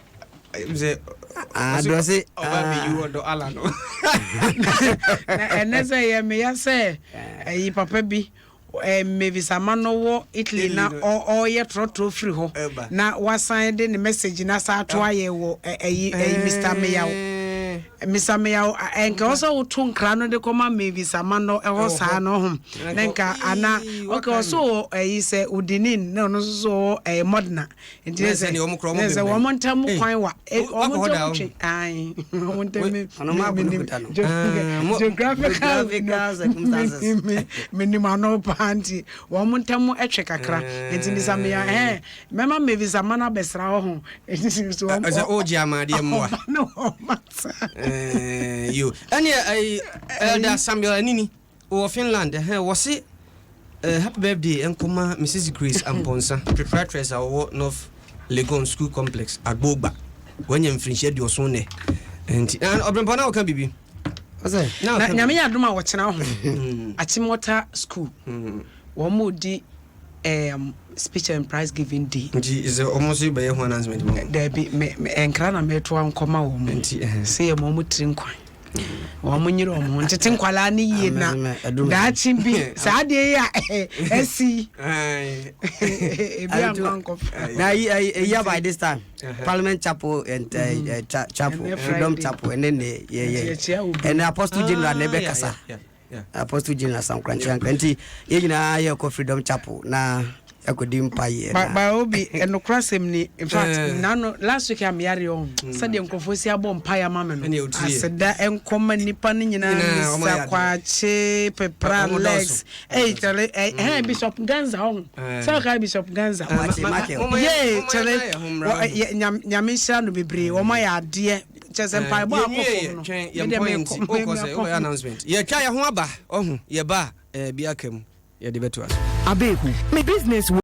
sɛ adɔse ɔba bɛyi ɔdɔ ala no. Na ɛnɛ sɛ yɛ meya sɛ ɛyi papa bi Mavis Ama no wɔ Italy na ɔyɛ trɔtrɔ firi hɔ na wasan de ne message na sa ato ayɛ wɔ ɛyi ɛyi Mr Meyaw Mr Meyaw nka ɔsɛ woto nkra no de kɔma Mavis Ama no ɛhɔ saa no ho na nka ana okay ɔsɛ wɔ ɛyi sɛ Udinin na ɔno nso so wɔ ɛyɛ Modena nti ne sɛ ne sɛ wɔn ntam kwan wa wɔn ntam twe ayi wɔn ntam mi mi geographical minim ano paa nti wɔn ntam twe kakra nti Mr Meyaw ɛɛ mɛma Mavis Ama no abɛsra hɔ ho nti so wɔn ɛsɛ ɔgye amadeɛ mmoa ne wɔn mata yo ɛne ɛyi Elder Samuel Anini wɔ Finland ɛhɛn wɔse happy birthday nkɔma Mrs Grace Amponsah prepatress a wɔwɔ North Legon School Complex Agbogba wanya mfirinhyia 70 nɛ nti ɔbrɛmpɔ na wɔka biribi na Nyame yɛ adom a wɔkyena ho Achimota School wɔn mo di speech and prize giving day. Nti sɛ wɔn nso bɛyɛ ho announcement ma wɔn. Daabi me me nkra na mɛto ankɔma wɔn. Nti sɛ yɛ ma wɔn tiri nkwan wɔn nyere wɔn ho ntete nkwalaa ne yie na daakye bi saa adeɛ yi a ɛsi ebi ankɔ ankɔfa. Na eyi by this time Parliament Chapel and Chapel Freedom Chapel ɛne ne yɛ yɛ ɛne Apostle General na ɛbɛ kasa. Apostle General Sankrankyerɛ ankra nti yɛn nyinaa yɛkɔ Freedom Chapel na yɛakɔdi mpaeɛ na. Ba obi ɛnokora sɛm ni in fact nano last week a meyare ɔho sɛdeɛ nkurɔfoɔ si abɔ mpaeɛ ama me no aseda nkɔma nnipa no nyinaa Mr. Kwakye Pepra Lex ɛyi kyɛle ɛhɛn Bishop Ganza ɔho sɛ ɔkae Bishop Ganza yee kyɛle Nyame nhyira no bebree wɔn ayɛ adeɛ kyɛ sɛ mpaebɔ akɔ fam no mede mekɔ mekɔ yɛtwa yɛ ho aba ɔho yɛba a bi aka mu yɛde bɛto aso. Abeku, me business.